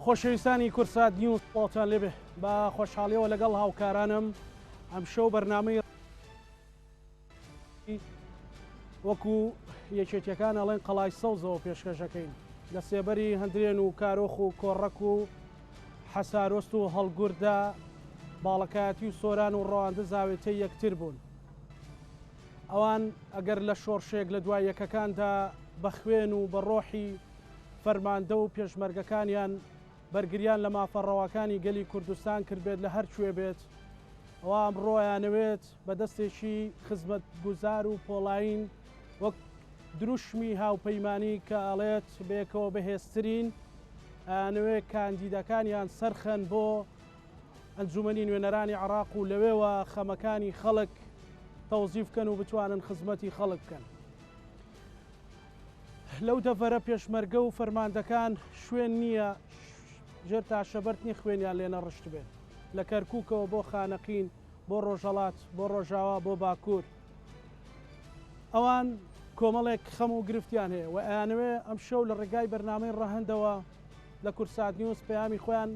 خۆشەویستانی کوردسات نیوز سڵاوتان لێبێ بە خۆشحاڵیەوە لەگەڵ هاوکارانم ئەمشەو بەرنامەی وەکو یەکێتیەکان ئەڵێن قەڵای سەوزەوە پێشکەشەکەین لە سێبەری هەندرێن و کارۆخ و کۆڕەک و حەسارۆست و هەڵگوردا باڵەکایەتی و سۆران و ڕەواندز ئاوێتەی یەکتر بوون. ئەوان ئەگەر لە شۆڕشێک لە دوای یەکەکاندا بە خوێن و بە ڕۆحی فەرماندە و پێشمەرگەکانیان بەرگریان لە مافە ڕەواکانی گەلی کوردستان کردبێت لە هەر کوێ بێت، ئەوا ئەمڕۆ ئەیانەوێت بە دەستێکی خزمەتگوزار و پۆڵایین وەک دروشمی هاوپەیمانی کە ئەڵێت بەیەکەوە بەهێزترین، ئەیانەوێت کاندیدەکانیان سەرخەن بۆ ئەنجومەنی نوێنەرانی عێراق و لەوێوە خەمەکانی خەڵک تەوزیف بکەن و بتوانن خزمەتی خەڵک بکەن. لەو دەڤەرە پێشمەرگە و فەرماندەکان شوێن نییە ژێر تاشەبەرد نیە خوێنیان لێ نەڕشتبێت لە کەرکووکەوە بۆ خانەقین بۆ ڕۆژهەڵات بۆ ڕۆژاوا بۆ باکوور ئەوان کۆمەڵێک خەم و گرفتیان هەیە و ئەیانەوێ ئەمشەو لە ڕێگای بەرنامەی ڕەهەندەوە لە کوردسات نیوز پەیامی خۆیان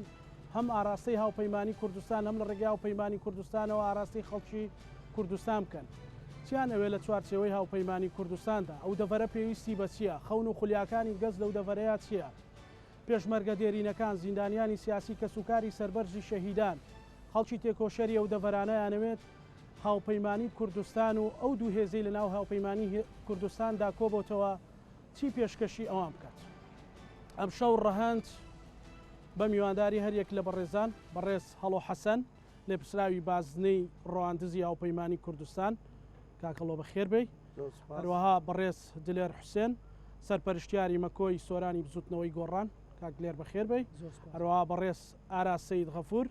هەم ئاراستەی هاوپەیمانی کوردستان هەم لە ڕێگای هاوپەیمانی کوردستانەوە ئاراستەی خەڵکی کوردستان بکەن. چیان ئەوێ لە چوارچێوەی هاوپەیمانی کوردستاندا؟ ئەو دەڤەرە پێویستی بە چییە؟ خەون و خولیاکانی گەز لەو دەڤەرەیا چییە؟ پێشمەرگە دێرینەکان، زیندانیانی سیاسی، کەسوکاری سەربەرزی شەهیدان، خەڵکی تێکۆشەری ئەو دەڤەرانە ئەیانەوێت هاوپەیمانی کوردستان و ئەو دوو هێزەی لە ناو هاوپەیمانی کوردستاندا کۆبۆتەوە چی پێشکەشی ئەوان بکات؟ ئەمشەو ڕەهەند بە میوانداری هەریەک لە بەڕێزان، بەڕێز هەڵۆ حەسەن، لێپرسراوی بازنەی ڕەواندزی هاوپەیمانی کوردستان، کاک هەڵۆ بەخێر بێی. هەروەها بەڕێز دلێر حوسێن، سەرپەرشتیاری مەکۆی سۆرانی بزوتنەوەی گۆڕان، کاک دلێر بەخێر بێی. هەروەها بەڕێز ئاراس سەید غەفور،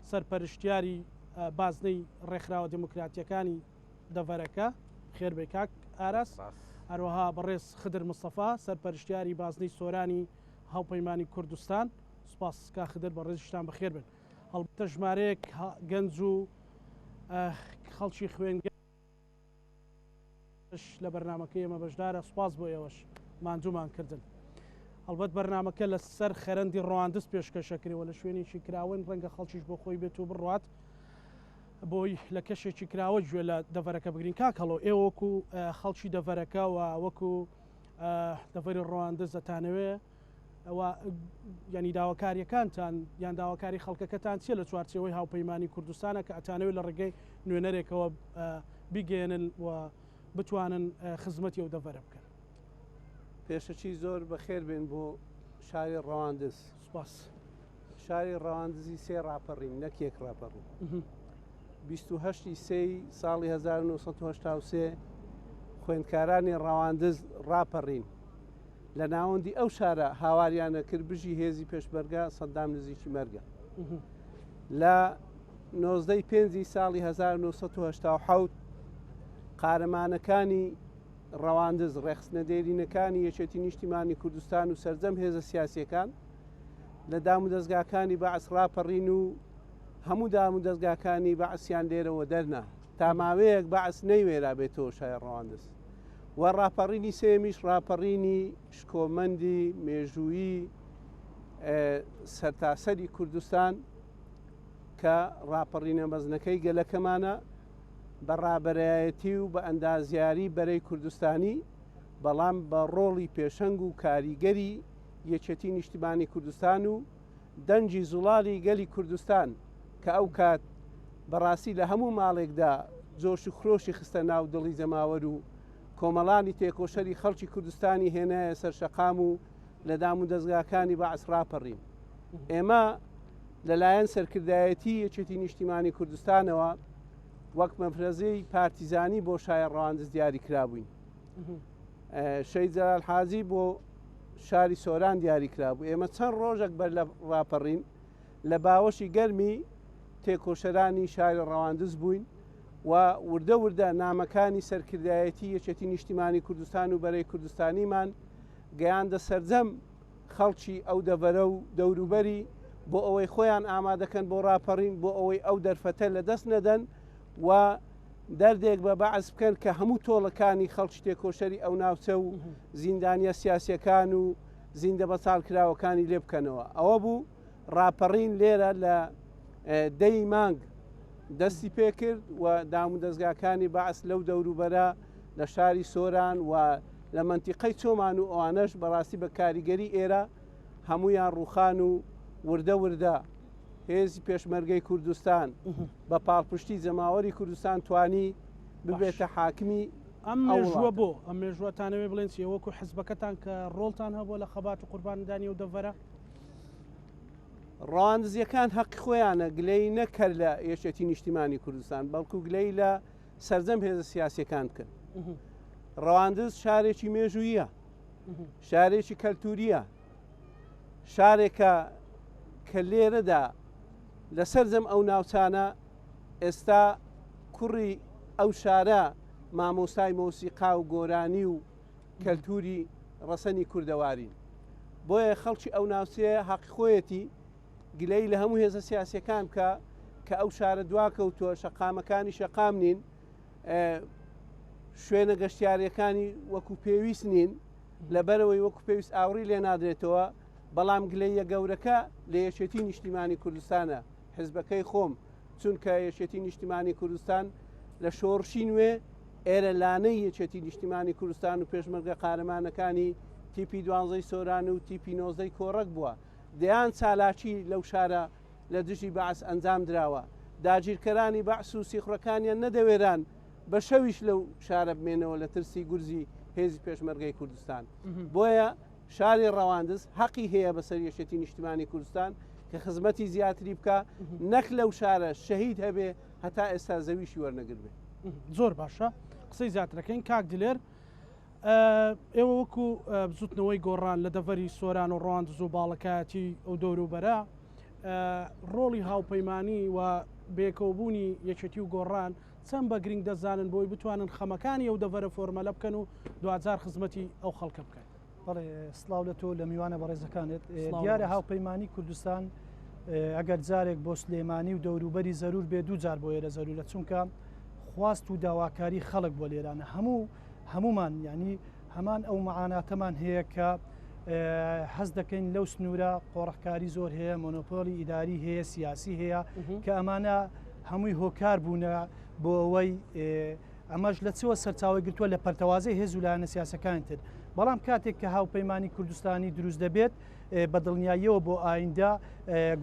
سەرپەرشتیاری بازنەی ڕێکخراوە دێموکراتییەکانی دەڤەرەکە، خێر بێی کاک ئاراس. هەروەها بەڕێز خدر مستەفا، سەرپەرشتیاری بازنەی سۆرانی هاوپەیمانی کوردستان، سوپاس کاک خدر، بەڕێزیشتان بەخێر بێن. هەڵبەتە ژمارەیەک گەنج و خەڵکی خوێنگەش لە بەرنامەکەی ئێمە بەشدارە، سوپاس بۆ ئێوەش ماندوومان کردن. هەڵبەت بەرنامەکە لە سەر خەرەندی ڕواندز پێشکەشەکرێ و لە شوێنێکی کراوەین، ڕەنگە خەڵکیش بۆ خۆی بێت و بڕوات بۆی لە کەشێکی کراوە گوێ لە دەڤەرەکە بگرین. کاک هەڵۆ، ئێوە وەکو خەڵکی دەڤەرەکە و وەکو دەڤەری ڕواندز دەتانەوێ ئەوە یانی داواکاریەکانتان یان داواکاری خەڵکەکەتان چیە لە چوارچێوەی هاوپەیمانی کوردستانە کە ئەتانەوێت لە ڕێگەی نوێنەرێکەوە بیگەێنن و بتوانن خزمەتی ئەو دەڤەرە بکەن؟ پێشەکی زۆر بەخێر بێن بۆ شاری ڕەواندز. سپاس. شاری ڕەواندزی سێ ڕاپەڕین نەک یەک ڕاپەڕین. 28 سێی ساڵی 1983 خوێندکارانی ڕەواندز ڕاپەڕین. لە ناوەندی ئەو شارە هاواریانە کرد بژی هێزی پێشمەرگە سەدام نزیکی مەرگە. لە نۆزدەی پێنجی ساڵی 1970 قارەمانەکانی ڕەواندز، ڕێکخستنە دێرینەکانی یەکێتی نیشتیمانی کوردستان و سەرجەم هێزە سیاسیەکان لە دامودەزگاکانی بەعس ڕاپەڕین و هەموو دامودەزگاکانی بەعسیان لێرەوە دەرنا. تا ماوەیەک بەعس نەیوێرا بێتەوە شای ڕەواندز. و ڕاپەڕینی سێیەمیش ڕاپەڕینی شکۆمەندی مێژوویی سەرتاسەری کوردستان کە ڕاپەڕینە مەزنەکەی گەلەکەمانە بە ڕابەرایەتی و بە ئەندازیاری بەرەی کوردستانی بەڵام بە ڕۆڵی پێشەنگ و کاریگەری یەکێتی نیشتیمانی کوردستان و دەنگی زوڵاڵی گەلی کوردستان کە ئەو کات بەڕاستی لە هەموو ماڵێکدا جۆش و خرۆشی خستە ناو دڵی جەماوەر و کۆمەڵانی تێکۆشەری خەڵکی کوردستانی هێنایە سەر شەقام و لە دام و دەزگاکانی بەعس ڕاپەڕین. ئێمە لەلایەن سەرکردایەتی یەکێتی نیشتیمانی کوردستانەوە وەک مەفرەزەی پارتیزانی بۆ شایە ڕەواندز دیاری کرابووین. شەهید جەلال حاجی بۆ شاری سۆران دیاری کرابوو. ئێمە چەند ڕۆژێک بەر لە ڕاپەڕین لە باوەشی گەرمی تێکۆشەرانی شاری ڕەواندز بووین و وردە وردە نامەکانی سەرکردایەتی یەکێتی نیشتیمانی کوردستان و بەرەی کوردستانیمان گەیاندە سەرجەم خەڵکی ئەو دەڤەرە و دەوروبەری بۆ ئەوەی خۆیان ئامادەکەن بۆ ڕاپەڕین بۆ ئەوەی ئەو دەرفەتە لەدەست نەدەن و دەردێک بە بەعس بکەن کە هەموو تۆڵەکانی خەڵکی تێکۆشەری ئەو ناوچە و زیندانیە سیاسیەکان و زیندە بەچاڵکراوەکانی لێ بکەنەوە. ئەوە بوو ڕاپەڕین لێرە لە دەی مانگ دەستی پێکرد و دامودەزگاکانی بەعس لەو دەوروبەرە لە شاری سۆران و لە مەنتیقەی چۆمان و ئەوانەش بەڕاستی بە کاریگەری ئێرە هەمویان ڕوخان و وردە وردە هێزی پێشمەرگەی کوردستان بە پاڵپشتی جەماوەری کوردستان توانی ببێتە حاکمی ئەم مێژووە. بۆ ئەم مێژووەتانەوێ بڵێن چیە وەکو حزبەکەتان کە ڕۆڵتان هەبووە لە خەبات و قورباندانی و دەڤەرە؟ ڕەواندزیەکان هەقی خۆیانە گلەیی نەک هەر لە یەکێتی نیشتیمانی کوردستان بەڵکو گلەیی لە سەرجەم هێزە سیاسیەکان بکەن. ڕەواندز شارێکی مێژوویە، شارێکی کەلتوریە، شارێکە کە لێرەدا لە سەرجەم ئەو ناوچانە ئێستا کوڕی ئەو شارە مامۆستای مۆسیقا و گۆرانی و کەلتوری ڕەسەنی کوردەوارین. بۆیە خەڵکی ئەو ناوچەیە هەقی خۆیەتی گلەیی لە هەموو هێزە سیاسیەکان بکا کە ئەو شارە دواکەوتووە، شەقامەکانی شەقام نین، شوێنە گەشتیاریەکانی وەکو پێویست نین، لەبەرەوەی وەکو پێویست ئاوڕی لێ نادرێتەوە، بەڵام گلەییە گەورەکە لە یەکێتی نیشتیمانی کوردستانە، حزبەکەی خۆم، چونکە یەکێتی نیشتیمانی کوردستان لە شۆڕشی نوێ ئێرە لانەی یەکێتی نیشتیمانی کوردستان و پێشمەرگە قارەمانەکانی تیپی دوانزەی سۆران و تیپی نۆزدەی کۆڕەک بووە. دەیان چالاکی لەو شارە لە دژی بەعس ئەنجام دراوە. داگیرکەرانی بەعس و سیخوڕەکانیان نەدەوێران بە شەویش لەو شارە بمێنەوە لە ترسی گورزی هێزی پێشمەرگەی کوردستان. بۆیە شاری ڕەواندز هەقی هەیە بەسەر یەکێتی نیشتیمانی کوردستان کە خزمەتی زیاتری بکا نەک لەو شارە شەهید هەبێ هەتا ئێستا زەویشی وەرنەگربێ. زۆر باشە قسەی زیاترەکەین کاک دلێر ئێوە وەکو بزوتنەوەی گۆڕان لە دەڤەری سۆران و ڕواندز و باڵەکایەتی ئەو دەوروبەرە ڕۆڵی هاوپەیمانی و بێکەوبوونی یەکێتی و گۆڕان چەند بە گرنگ دەزانن بۆی بتوانن خەمەکانی ئەو دەڤەرە فۆرمەلە بکەن و دواجار خزمەتی ئەو خەڵکە بکەن؟ بەڵێ سڵاو لە تۆ لە میوانە بەڕێزەکانت. دیارە هاوپەیمانی کوردستان ئەگەر جارێک بۆ سلێمانی و دەوروبەری زەرور بێ دوو جار بۆ ئێرە زەرورە چونکە خواست و داواکاری خەڵک بۆ لێرانە هەموو هەمومان ینی هەمان ئەو معاناتەمان هەیە کە حەز دەکەین لەو سنوورە قۆڕخکاری زۆر هەیە مۆنۆپۆلی ئیداری هەیە سیاسی هەیە کە ئەمانە هەمووی هۆکار بوونە بۆ ئەوەی ئەمەش لە چوە سەرچاوەی گرتووە لە پەرتەوازەی هێز و لایەنە سیاسەکانی تر. بەڵام کاتێک کە هاوپەیمانی کوردستانی دروست دەبێت بە دڵنیاییەوە بۆ ئایندە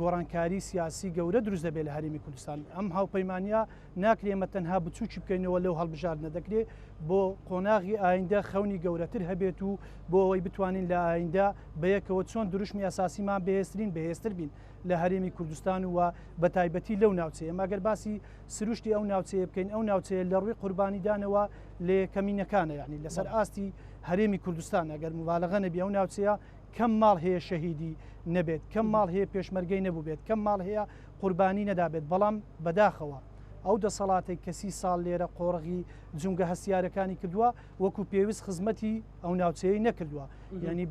گۆڕانکاری سیاسی گەورە دروست دەبێت لە هەرێمی کوردستان. ئەم هاوپەیمانیە ناکرێ ئێمە تەنها بچووکی بکەینەوە لەو هەڵبژاردنە، دەکرێت بۆ قۆناغی ئایندە خەونی گەورەتر هەبێت و بۆ ئەوەی بتوانین لە ئایندە بەیەکەوە چۆن دروشمی ئەساسیمان بەهێزترین بەهێزتر بین لە هەرێمی کوردستان و بەتایبەتی لەو ناوچەیە. ئێمە ئەگەر باسی سروشتی ئەو ناوچەیە بکەین، ئەو ناوچەیە لە ڕووی قوربانیدانەوە لە یەکەمینەکانە، یانی لەسەر ئاستی هەرێمی کوردستان ئەگەر موبالەغە نەبی ئەو ناوچەیە کەم ماڵ هەیە شەهیدی نەبێت، کەم ماڵ هەیە پێشمەرگەی نەبووبێت، کەم ماڵ هەیە قوربانی نەدابێت، بەڵام بەداخەوە ئەو دەسەڵاتەی کە سی ساڵ لێرە قۆرغی جومگە هەستیارەکانی کردووە وەکو پێویست خزمەتی ئەو ناوچەیەی نەکردووە، یانی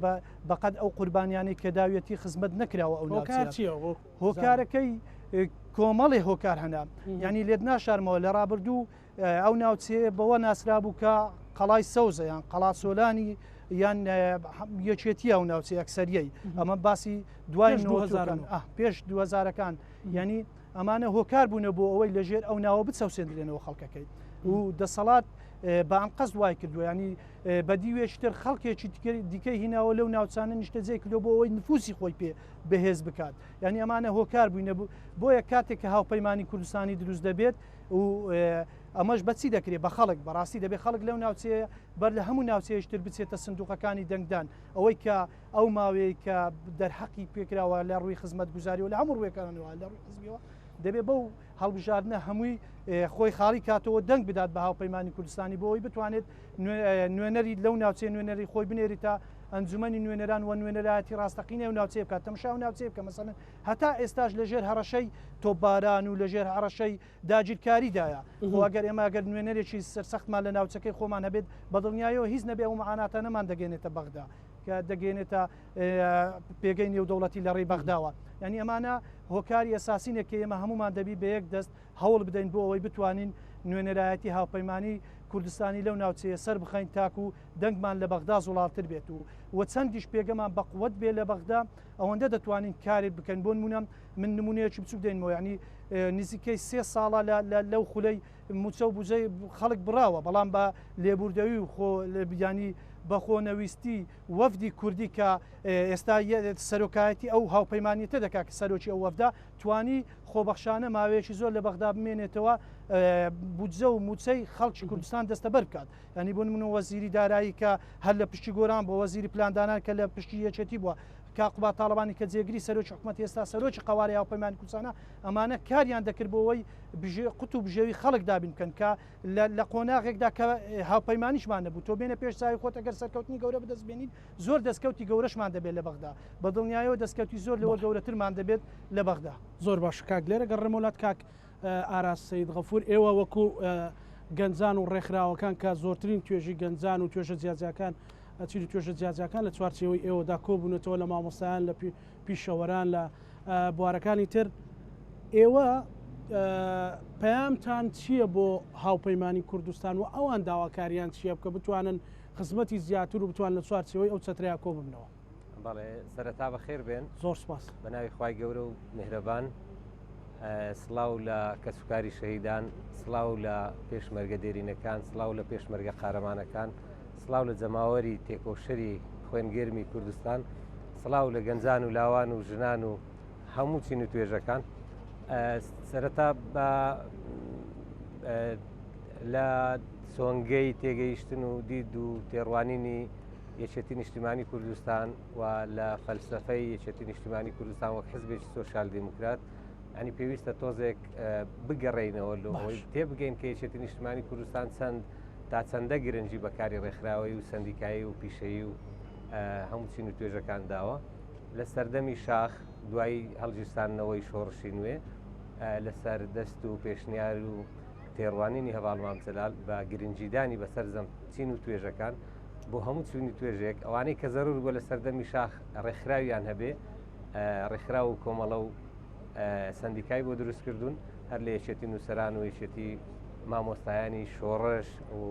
بەقەد ئەو قوربانیانەی کە داویەتی خزمەت نەکراوە ئەو ناوچەیە. هۆکارەکەی کۆمەڵێ هۆکار هەنە ینی لێت ناشارمەوە لە ڕابردوو ئەو ناوچەیە بەوە ناسرابوو کە قەڵای سەوزە یان قەڵاسۆلانی یان یەکێتی ئەو ناوچەیە ئەکسەریەی ئەمە باسی دوای پێش 2000ەکان ینی ئەمانە هۆکار بوونە بۆ ئەوەی لەژێر ئەو ناوە بچەوسێندرێنەوە خەڵکەکەی و دەسەڵات بە ئەنقەست وای کردووە ینی بە دیوێکی تر خەڵکێکی دیکەی هیناوە لەو ناوچانە نیشتەجێ کردو بۆ ئەوەی نفوسی خۆی پێ بەهێز بکات یعنی ئەمانە هۆکار بووینە بۆیە کاتێک کە هاوپەیمانی کوردستانی دروست دەبێت و ئەمەش بەچی دەکرێت بە خەڵک بەڕاستی دەبێت خەڵک لەو ناوچەیە بەر لە هەموو ناوچەیەشتر بچێتە سندوقەکانی دەنگدان ئەوەی کە ئەو ماوەیە کە دەرحەقی پێکراوە لە ڕووی خزمەت گوزاری و لە هەموو ڕوویەکانەوە لە ڕووی حزبیەوە دەبێت بەو هەڵبژاردنە هەمووی خۆی خاڵی کاتەوە دەنگ بدات بە هاوپەیمانی کوردستانی بۆ ئەوەی بتوانێت نوێنەری لەو ناوچەیە نوێنەری خۆی بنێریتە ئەنجومەنی نوێنەران و نوێنەرایەتی ڕاستەقینەی ئەو ناوچەیە بکات، تەماشای ئەو ناوچەیە بکە مەسەلەن هەتا ئێستاش لەژێر هەڕەشەی تۆپباران و لەژێر هەڕەشەی داگیرکاریدایە، خۆ ئەگەر ئێمە ئەگەر نوێنەرێکی سەرسەختمان لە ناوچەکەی خۆمان هەبێت بەدڵنیایەوە هیچ نەبێ ئەو مەعاناتانەمان دەگەێنێتە بەغدا کە دەگەێنێتە پێگەی نێودەوڵەتی لە ڕێی بەغداوە. یعنی ئەمانە هۆکاری ئەساسینە کە ئێمە هەمومان دەبی بە یەک دەست هەوڵ بدەین بۆ ئەوەی بتوانین نوێنەرایەتی هاوپەیمانی کوردستانی لەو ناوچەیە سەر بخەین تاکو دەنگمان لە بەغدا زوڵاڵتر بێت و و چەندیش پێگەمان بەقوەت بێ لە بەغدا ئەوەندە دەتوانین کارێک بکەین بۆ نمونە من نمونەیەکی بچوک دێنمەوە یعنی نزیکەی سێ ساڵە لەو خولەی موچە و بوجەی خەڵک بڕاوە بەڵام بە لێبوردەوی و خۆ ینی بە خۆنەویستی وەفدی کوردی کە ئێستا سەرۆکایەتی ئەو هاوپەیمانیەتە دەکات کە سەرۆکی ئەو وەفدە توانی خۆبەخشانە ماوەیەکی زۆر لە بەغدا بمێنێتەوە بودجە و موچەی خەڵکی کوردستان دەستەبەر بکات ینی بۆ نمونە وەزیری دارایی کە هەر لە پشتی گۆران بۆ وەزیری پلاندانان کە لە پشتی یەکێتی بووە کاک قوباد تاڵەبانی کە جێگری سەرۆکی حکومەتی ئێستا سەرۆکی قەوارەی هاوپەیمانی کوردستانە ئەمانە کاریان دەکرد بۆ ئەوەی قوت و بژێوی خەڵک دابین بکەن کە لە قۆناغێکدا کە هاوپەیمانیشمان نەبوو تۆ بێنە پێش چاوی خۆت ئەگەر سەرکەوتنی گەورە بەدەست بێنین زۆر دەستکەوتی گەورەشمان دەبێت لە بەغدا بە دڵنیایەوە دەستکەوتی زۆر لەوە گەورەترمان دەبێت لە بەغدا. زۆر باشە کاک لێرە گەڕێمەوە لات کاک ئاراس سەید غەفور ئێوە وەکو گەنجان و ڕێکخراوەکان کە زۆرترین توێژی گەنجان و توێژە جیاجیاکان چین و توێژە جیاجیاکان لە چوارچێوەی ئێوەدا کۆبوونەتەوە لە مامۆستایان لە پیشەوەران لە بوارەکانی تر ئێوە پەیامتان چییە بۆ هاوپەیمانی کوردستان و ئەوان داواکاریان چییە بکە بتوانن خزمەتی زیاتر و بتوان لە چوارچێوەی ئەو چەتریا کۆ ببنەوە؟ بەڵێ سەرەتا بەخێر بێن. زۆر سپاس. بە ناوی خوای گەورە و میهرەبان سڵاو لە کەسوکاری شەهیدان، سڵاو لە پێشمەرگە دێرینەکان، سڵاو لە پێشمەرگە قارەمانەکان، سڵاو لە جەماوەری تێکۆشەری خوێنگەرمی کوردستان، سڵاو لە گەنجان و لاوان و ژنان و هەموو چین و توێژەکان. سەرەتا بە لە سۆنگەی تێگەیشتن و دید و تێڕوانینی یەکێتی نیشتیمانی کوردستان و لە فەلسەفەی یەکێتی نیشتیمانی کوردستان وەک حزبێکی سۆسیال دیموکرات ینی پێویستە تۆزێک بگەڕێینەوە لۆ ئەوەی تێبگەین کە یەکێتی نیشتمانی کوردستان چەند تا چەندە گرنگی بەکاری ڕێکخراوەی و سندیکایی و پیشەیی و هەموو چین و توێژەکان داوە لە سەردەمی شاخ دوای هەڵگیرساندنەوەی شۆڕشی نوێ لەسەر دەست و پێشنیار و تێڕوانینی هەڤاڵ مام جەلال بە گرنگیدانی بەسەر زەم چین و توێژەکان بۆ هەموو چینی توێژێک ئەوانەی کە زەرور بووە لە سەردەمی شاخ ڕێکخراویان هەبێ ڕێکخراو و کۆمەڵە و سندیکای بۆ دروست کردوون هەر لە یەکێتی نووسەران و یەکێتی مامۆستایانی شۆڕش و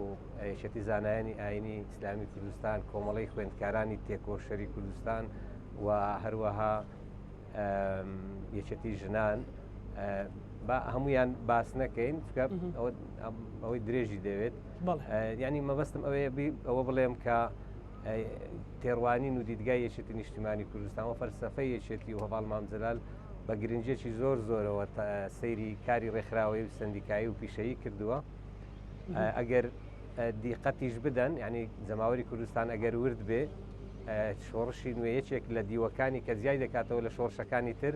یەکێتی زانایانی ئاینی ئیسلامی کوردستان کۆمەڵی خوێندکارانی تێکۆشەری کوردستان و هەروەها یەکێتی ژنان با هەمویان باس نەکەین چکە ئەوەی درێژی دەوێت ینی مەبەستم ئەوەیە ئەوە بڵێم کە تێڕوانین و دیدگای یەکێتی نیشتیمانی کوردستان و فەلسفەی یەکێتی و هەڤاڵ مام جەلال بە گرنگێکی زۆر زۆرەوە سەیری کاری ڕێکخراوەی و سندیکایی و پیشەیی کردووە ئەگەر دیقەتیش بدەن ینی جەماوەری کوردستان ئەگەر ورد بێ شۆڕشی نوێ یەکێک لە دیوەکانی کە جیای دەکاتەوە لە شۆڕشەکانی تر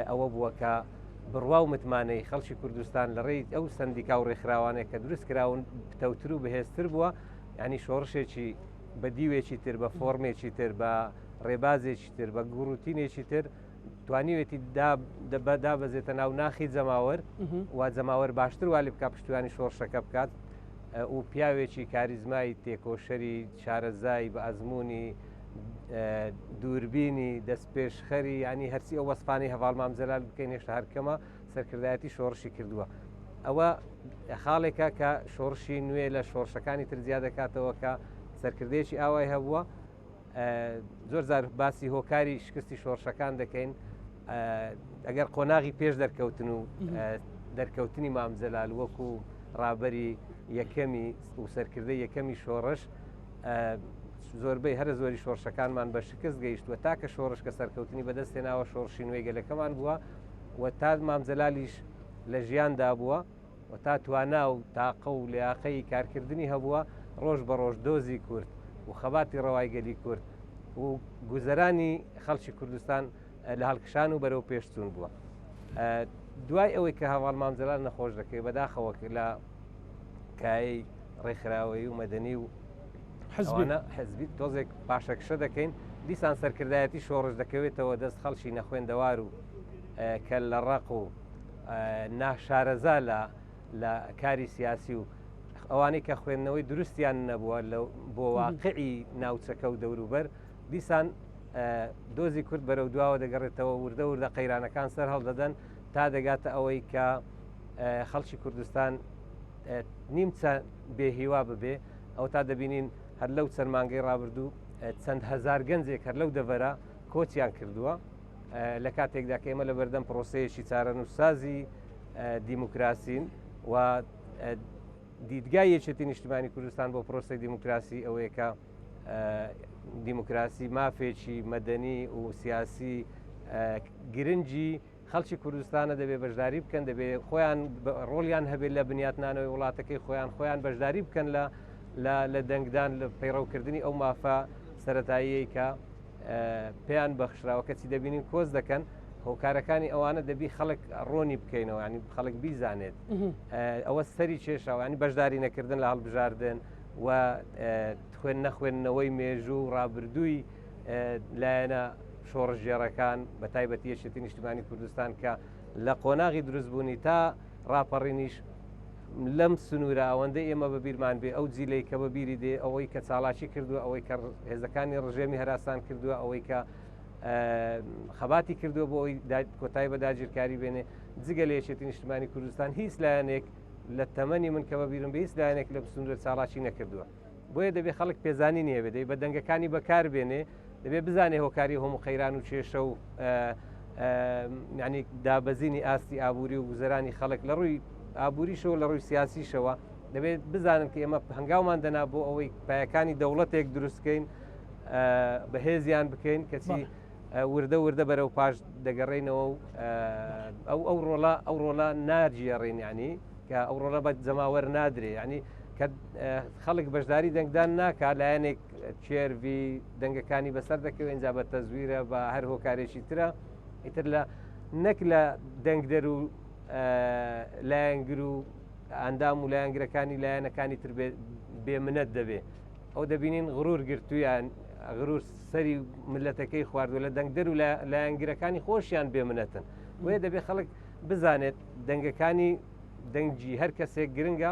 ئەوە بووە کە بڕوا و متمانەی خەڵکی کوردستان لە ڕێی ئەو سندیکا و ڕێکخراوانەیە کە دروست کراون پتەوتر و بەهێزتر بووە ینی شۆڕشێکی بە دیوێکی تر بە فۆرمێکی تر بە ڕێبازێکی تر بە گوڕوتینێکی تر توانیوێتی دابەزێتە ناو ناخی جەماوەر و جەماوەر باشتر والی بک پشتیوانی شۆڕشەکە بکات و پیاوێکی کاریزمای تێکۆشەری شارەزای بە ئەزمموی دووربینی دەستپێشخەری ینی هەرچی ئەو وەسفانی هەڤاڵ مام جەلال بکەین هێشتا هەرکەمە سەرکردایەتی شۆڕشی کردووە ئەوە خاڵێکە کە شۆڕشی نوێ لە شۆڕشەکانی تر جیا دەکاتەوە کە سەرکردەیەکی ئاوای هەبووە زۆر زار باسی هۆکاری شکستی شۆڕشەکان دەکەین ئەگەر قۆناغی پێش دەرکەوتن و دەرکەوتنی مام جەلال وەکو ڕابەری یەکەمی و سەرکردەی یەکەمی شۆڕش زۆربەی هەرە زۆری شۆڕشەکانمان بە شکست گەیشتووە تاکە شۆڕش کە سەرکەوتنی بەدەست هێناوە شۆڕشی نوێی گەلەکەمان بووە و تا مام جەلالیش لە ژیاندا بووە و تا توانا و تاقە و لیاقەی کارکردنی هەبووە ڕۆژ بە ڕۆژ دۆزی کورد و خەباتی ڕەوای گەلی کورد و گوزەرانی خەڵکی کوردستان لە هەڵکشان و بەرەو پێشچوون بووە. دوای ئەوەی کە هەڤاڵ مام جەلال نەخۆش دەکەوێت بەداخەوە لە کایەی ڕێکخراوەیی و مەدەنی و حزبانە حزبی تۆزێک پاشەکشە دەکەین دیسان سەرکردایەتی شۆڕش دەکەوێتەوە دەست خەڵکی نەخوێندەوار و کە لە ڕق و ناشارەزا لە لە کاری سیاسی و ئەوانەی کە خوێندنەوەی دروستیان نەبووە بۆ واقعی ناوچەکە و دەوروبەر دیسان دۆزی کورد بەرەو دواوە دەگەڕێتەوە وردە وردە قەیرانەکان سەر هەڵدەدەن تا دەگاتە ئەوەی کە خەڵکی کوردستان نیمچە بێهیوا ببێ ئەو تا دەبینین هەر لەو چەند مانگەی ڕابردوو چەند هەزار گەنجێک هەر لەو دەڤەرە کۆچیان کردووە لە کاتێکدا کە ئێمە لە بەردەم پرۆسەیەکی چارەنووسسازی دیموکراسین و دیدگای یەکێتی نیشتمانی کوردستان بۆ پرۆسی دیموکراسی ئەوەیە کە دیموکراسی مافێکی مەدەنی و سیاسی گرنگی خەڵکی کوردستانە دەبێ بەشداری بکەن دەبێ خۆیان ڕۆڵیان هەبێت لە بنیاتنانەوەی وڵاتەکەی خۆیان خۆیان بەشداری بکەن لە لە دەنگدان لە پەیڕەوکردنی ئەو مافە سەتاییەی کە پێیان بەخشراوە کەچی دەبینین کۆز دەکەن هۆکارەکانی ئەوانە دەبی خەڵک ڕۆنی بکەینەوە ینی خەڵک بیزانێت ئەوە سەری کێشاوانی بەشداری نەکردن لە هەڵبژاردن و خوێن نەخوێندنەوەی مێژوو و ڕابردووی لایەنە شۆڕشگێڕەکان بە تایبەتی یەکێتی نیشتیمانی کوردستان کە لە قۆناغی دروستبوونی تا ڕاپەڕینیش لەم سنوورە ئەوەندە ئێمە بە بیرمان بێ ئەو جیلەی کە بە بیری دێ ئەوەی کە چاڵاکی کردووە ئەوەی کە هێزەکانی ڕژێمی هەراسان کردووە ئەوەی کە خەباتی کردووە بۆ ئەوی کۆتایی بە داگیرکاری بێنێ جگە لە یەکێتی نیشتمانی کوردستان هیچ لایەنێک لە تەمەنی من کە بە بیرم بێ هیچ لایەنێک لەم سنوورە چاڵاکی نەکردووە بۆیە دەبێ خەڵک پێزانینی هەبێ دەبێ بە دەنگەکانی بەکار بێنێ دەبێ بزانێ هۆکاری هەموو قەیران و کێشە و ینی دابەزینی ئاستی ئابووری و گوزەرانی خەڵک لە ڕووی ئابووریشەوە لە ڕووی سیاسیشەوە دەبێت بزانن کە ئێمە هەنگاومان دەنا بۆ ئەوەی پایەکانی دەوڵەتێک دروستکەین بەهێزیان بکەین کەچی وردە وردە بەرەو پاش دەگەڕێینەوە و ئەو ئەو ڕۆڵە ئەو ڕۆڵە ناگێڕین ینی کە ئەو ڕۆڵە بە جەماوەر نادرێ ینی کە خەڵک بەشداری دەنگدان ناکا لایەنێک چێرڤی دەنگەکانی بەسەر دەکەوێت اینجا بە تەزویرە بە هەر هۆکارێکی ترە ئیتر لە نەک لە دەنگدەر و لایەنگر و ئەندام و لایەنگرەکانی لایەنەکانی تر بێمنەت دەبێ ئەو دەبینین غرور گرتویان غرور سەری ملەتەکەی خواردوە لە دەنگدەر و لایەنگرەکانی خۆشیان بێمنەتن بۆیە دەبێ خەڵک بزانێت دەنگەکانی دەنگی هەر کەسێک گرنگە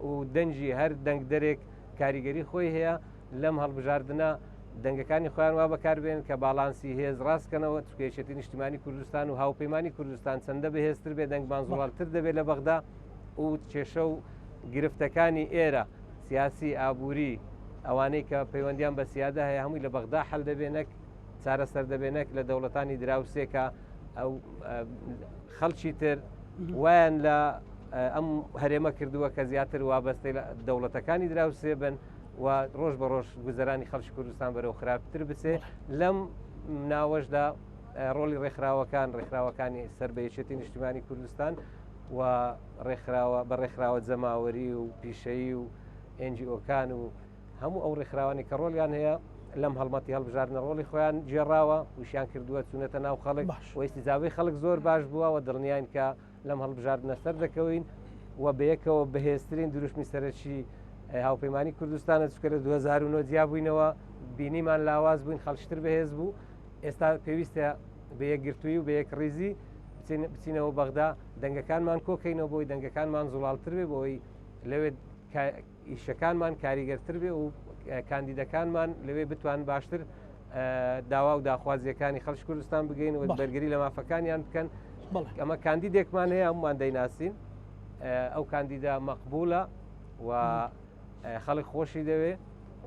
و دەنگی هەر دەنگدەرێک کاریگەری خۆی هەیە لەم هەڵبژاردنە دەنگەکانی خۆیان وا بەکاربێن کە باڵانسی هێز ڕاستکەنەوە چونکە یەکێتی نیشتیمانی کوردستان و هاوپەیمانی کوردستان چەندە بەهێزتر بێ دەنگمان زوڵالتر دەبێت لە بەغدا و کێشە و گرفتەکانی ئێرە سیاسی ئابووری ئەوانەی کە پەیوەندیان بە سیادە هەیە هەمووی لە بەغدا حل دەبێ نەک چارەسەر دەبێ نەک لە دەوڵەتانی دراوسێکە ئەو خەڵکی تر وایان لە ئەم هەرێمە کردووە کە زیاتر وابەستەی لە دەوڵەتەکانی دراوسێ بن و ڕۆژ بە ڕۆژ گوزەرانی خەڵکی کوردستان بەرەو خراپتر بچێ لەم ناوەشدا ڕۆڵی ڕێکخراوەکان ڕێکخراوەکانی سەر بە یەکێتی نیشتیمانی کوردستان و ڕێکخراوە بە ڕێکخراوە جەماوەری و پیشەیی و NGO کان و هەموو ئەو ڕێکخراوانی کە ڕۆڵیان هەیە لەم هەڵمەتی هەڵبژاردنە ڕۆڵی خۆیان گێڕاوە وشیان کردووە چوونەتە ناو خەڵک باش. و ئیستیجابەی خەڵک زۆر باش بووە و دڵنیاین کە لەم هەڵبژاردنە سەردەکەوین و بەیەکەوە بەهێزترین دروشمی سەرەکی هاوپەیمانی کوردستانە چونکە لە 2009 جیابووینەوە بینیمان لاواز بووین خەڵکتر بەهێز بوو ئێستا پێویستە بە یەکگرتووی و بە یەکڕیزی بچینەوە بەغدا دەنگەکانمان کۆکەینەوە بۆی دەنگەکانمان زوڵاڵتر بێ بۆی لەوێ ئیشەکانمان کاریگەرتر بێ و کاندیدەکانمان لەوێ بتوان باشتر داوا و داخوازیەکانی خەڵکی کوردستان بگەین و بەرگری لە مافەکانیان بکەن ئەمە کاندیدێکمان هەیە هەمومان دەیناسین ئەو کاندیدا مەقبولە و خەڵک خۆشی دەوێ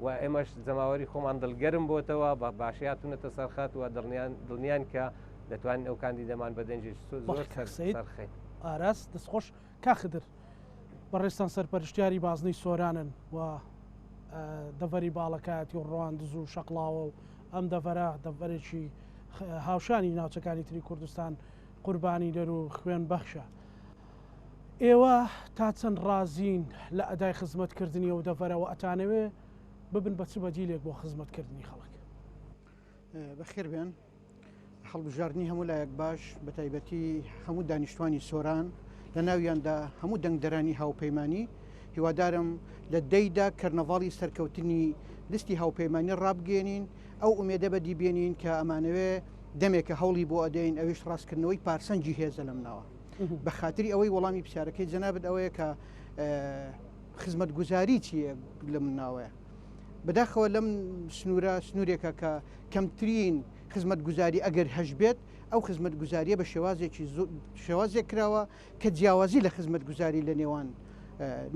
و ئێمەش جەماوەری خۆمان دڵگەرم بۆتەوە بە باشی هاتوونەتە سەرخەت و دڵنیان دڵنیان کە دەتوانین ئەو کاندیدەمان بە دەنگی زۆر سەرخەین. ئاراس دەستخۆش کاک خدر بەڕێزتان سەرپەرشتیاری بازنەی سۆرانن و دەڤەری باڵەکایەتی و ڕواندز و شەقڵاوە و ئەم دەڤەرە دەڤەرێکی هاوشانی ناوچەکانی تری کوردستان قوربانی دەر و خوێن بەخشە. ئێوە تا چەند ڕازین لە ئەدای خزمەتکردنی ئەو دەڤەرە و ئەتانەوێ ببن بە چ بەدیلێک بۆ خزمەتکردنی خەڵک؟ بەخێر بێن. هەڵبژاردنی هەموو لایەک باش بە تایبەتی هەموو دانیشتوانی سۆران لە ناویاندا هەموو دەنگدەرانی هاوپەیمانی هیوادارم لە دەیدا کەرنەڤاڵی سەرکەوتنی لیستی هاوپەیمانی ڕابگەێنین ئەو ئومێدە بەدی بێنین کە ئەمانەوێ دەمێکە هەوڵی بۆ ئەدەین ئەویش ڕاستکردنەوەی پارسەنگی هێزە لەم ناوە بە خاتری ئەوەی وەڵامی پرسیارەکەی جەنابت ئەوەیە کە خزمەتگوزاری چییە لەم ناوەیە بەداخەوە لەم سنوورە سنوورێکە کە کەمترین خزمەتگوزاری ئەگەر هەشبێت ئەو خزمەتگوزاریە بە شێوازێکی شێوازێک کراوە کە جیاوازی لە خزمەتگوزاری لە نێوان.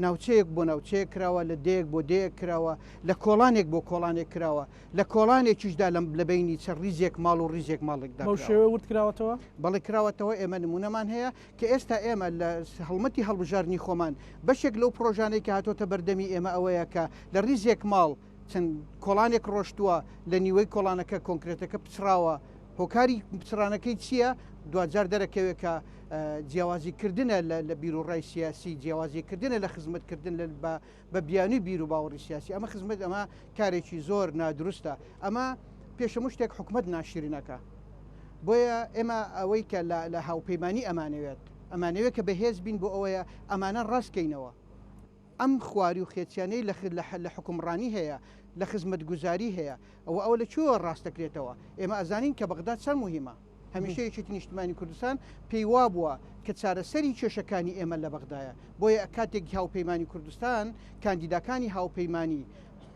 ناوچەیەک بۆ ناوچەیەک کراوە، لە دێیەک بۆ دێیەک کراوە، لە کۆڵانێک بۆ کۆڵانێک کراوە، لە کۆڵانێکیشدا لە بەینی چەند ڕیزێک ماڵ و ڕیزێک ماڵێکدا بەو کراوە. شێوەیە ورد کراوەتەوە؟ بەڵێ کراوەتەوە، ئێمە نموونەمان هەیە کە ئێستا ئێمە لە هەڵمەتی هەڵبژاردنی خۆمان بەشێک لەو پڕۆژانەی کە هاتۆتە بەردەمی ئێمە ئەوەیە کە لە ڕیزێک ماڵ چەند کۆڵانێک ڕۆشتووە، لە نیوەی کۆڵانەکە کۆنکرێتەکە پچڕاوە، هۆکاری پچڕانەکەی چییە؟ دواجار دەرەکەوێت کە جیاوازی کردنە لە بیروڕای سیاسی، جیاوازی کردنە لە خزمەتکردن بە بیانووی بیروباوەڕی سیاسی. ئەمە خزمەت ئەمە کارێکی زۆر نادروستە. ئەمە پێش هەموو شتێک حکومەت ناشرینەکە. بۆیە ئێمە ئەوەی کە لە هاوپەیمانی ئەمانەوێت، ئەمانەوێت کە بەهێز بین بۆ ئەوەیە ئەمانە ڕاستکەینەوە. ئەم خواری و خێچیانەی لە لە حوکمڕانی هەیە، لە خزمەتگوزاری هەیە، ئەوە ئەوە لە کوێوە ڕاست دەکرێتەوە؟ ئێمە ئەزانین کە بەغدا چەند موهیمە. هەمیشە یەکێتی نیشتمانی کوردستان پێی وابووە کە چارەسەری کێشەکانی ئێمە لە بەغدایە. بۆیە کاتێک هاوپەیمانی کوردستان، کاندیداکانی هاوپەیمانی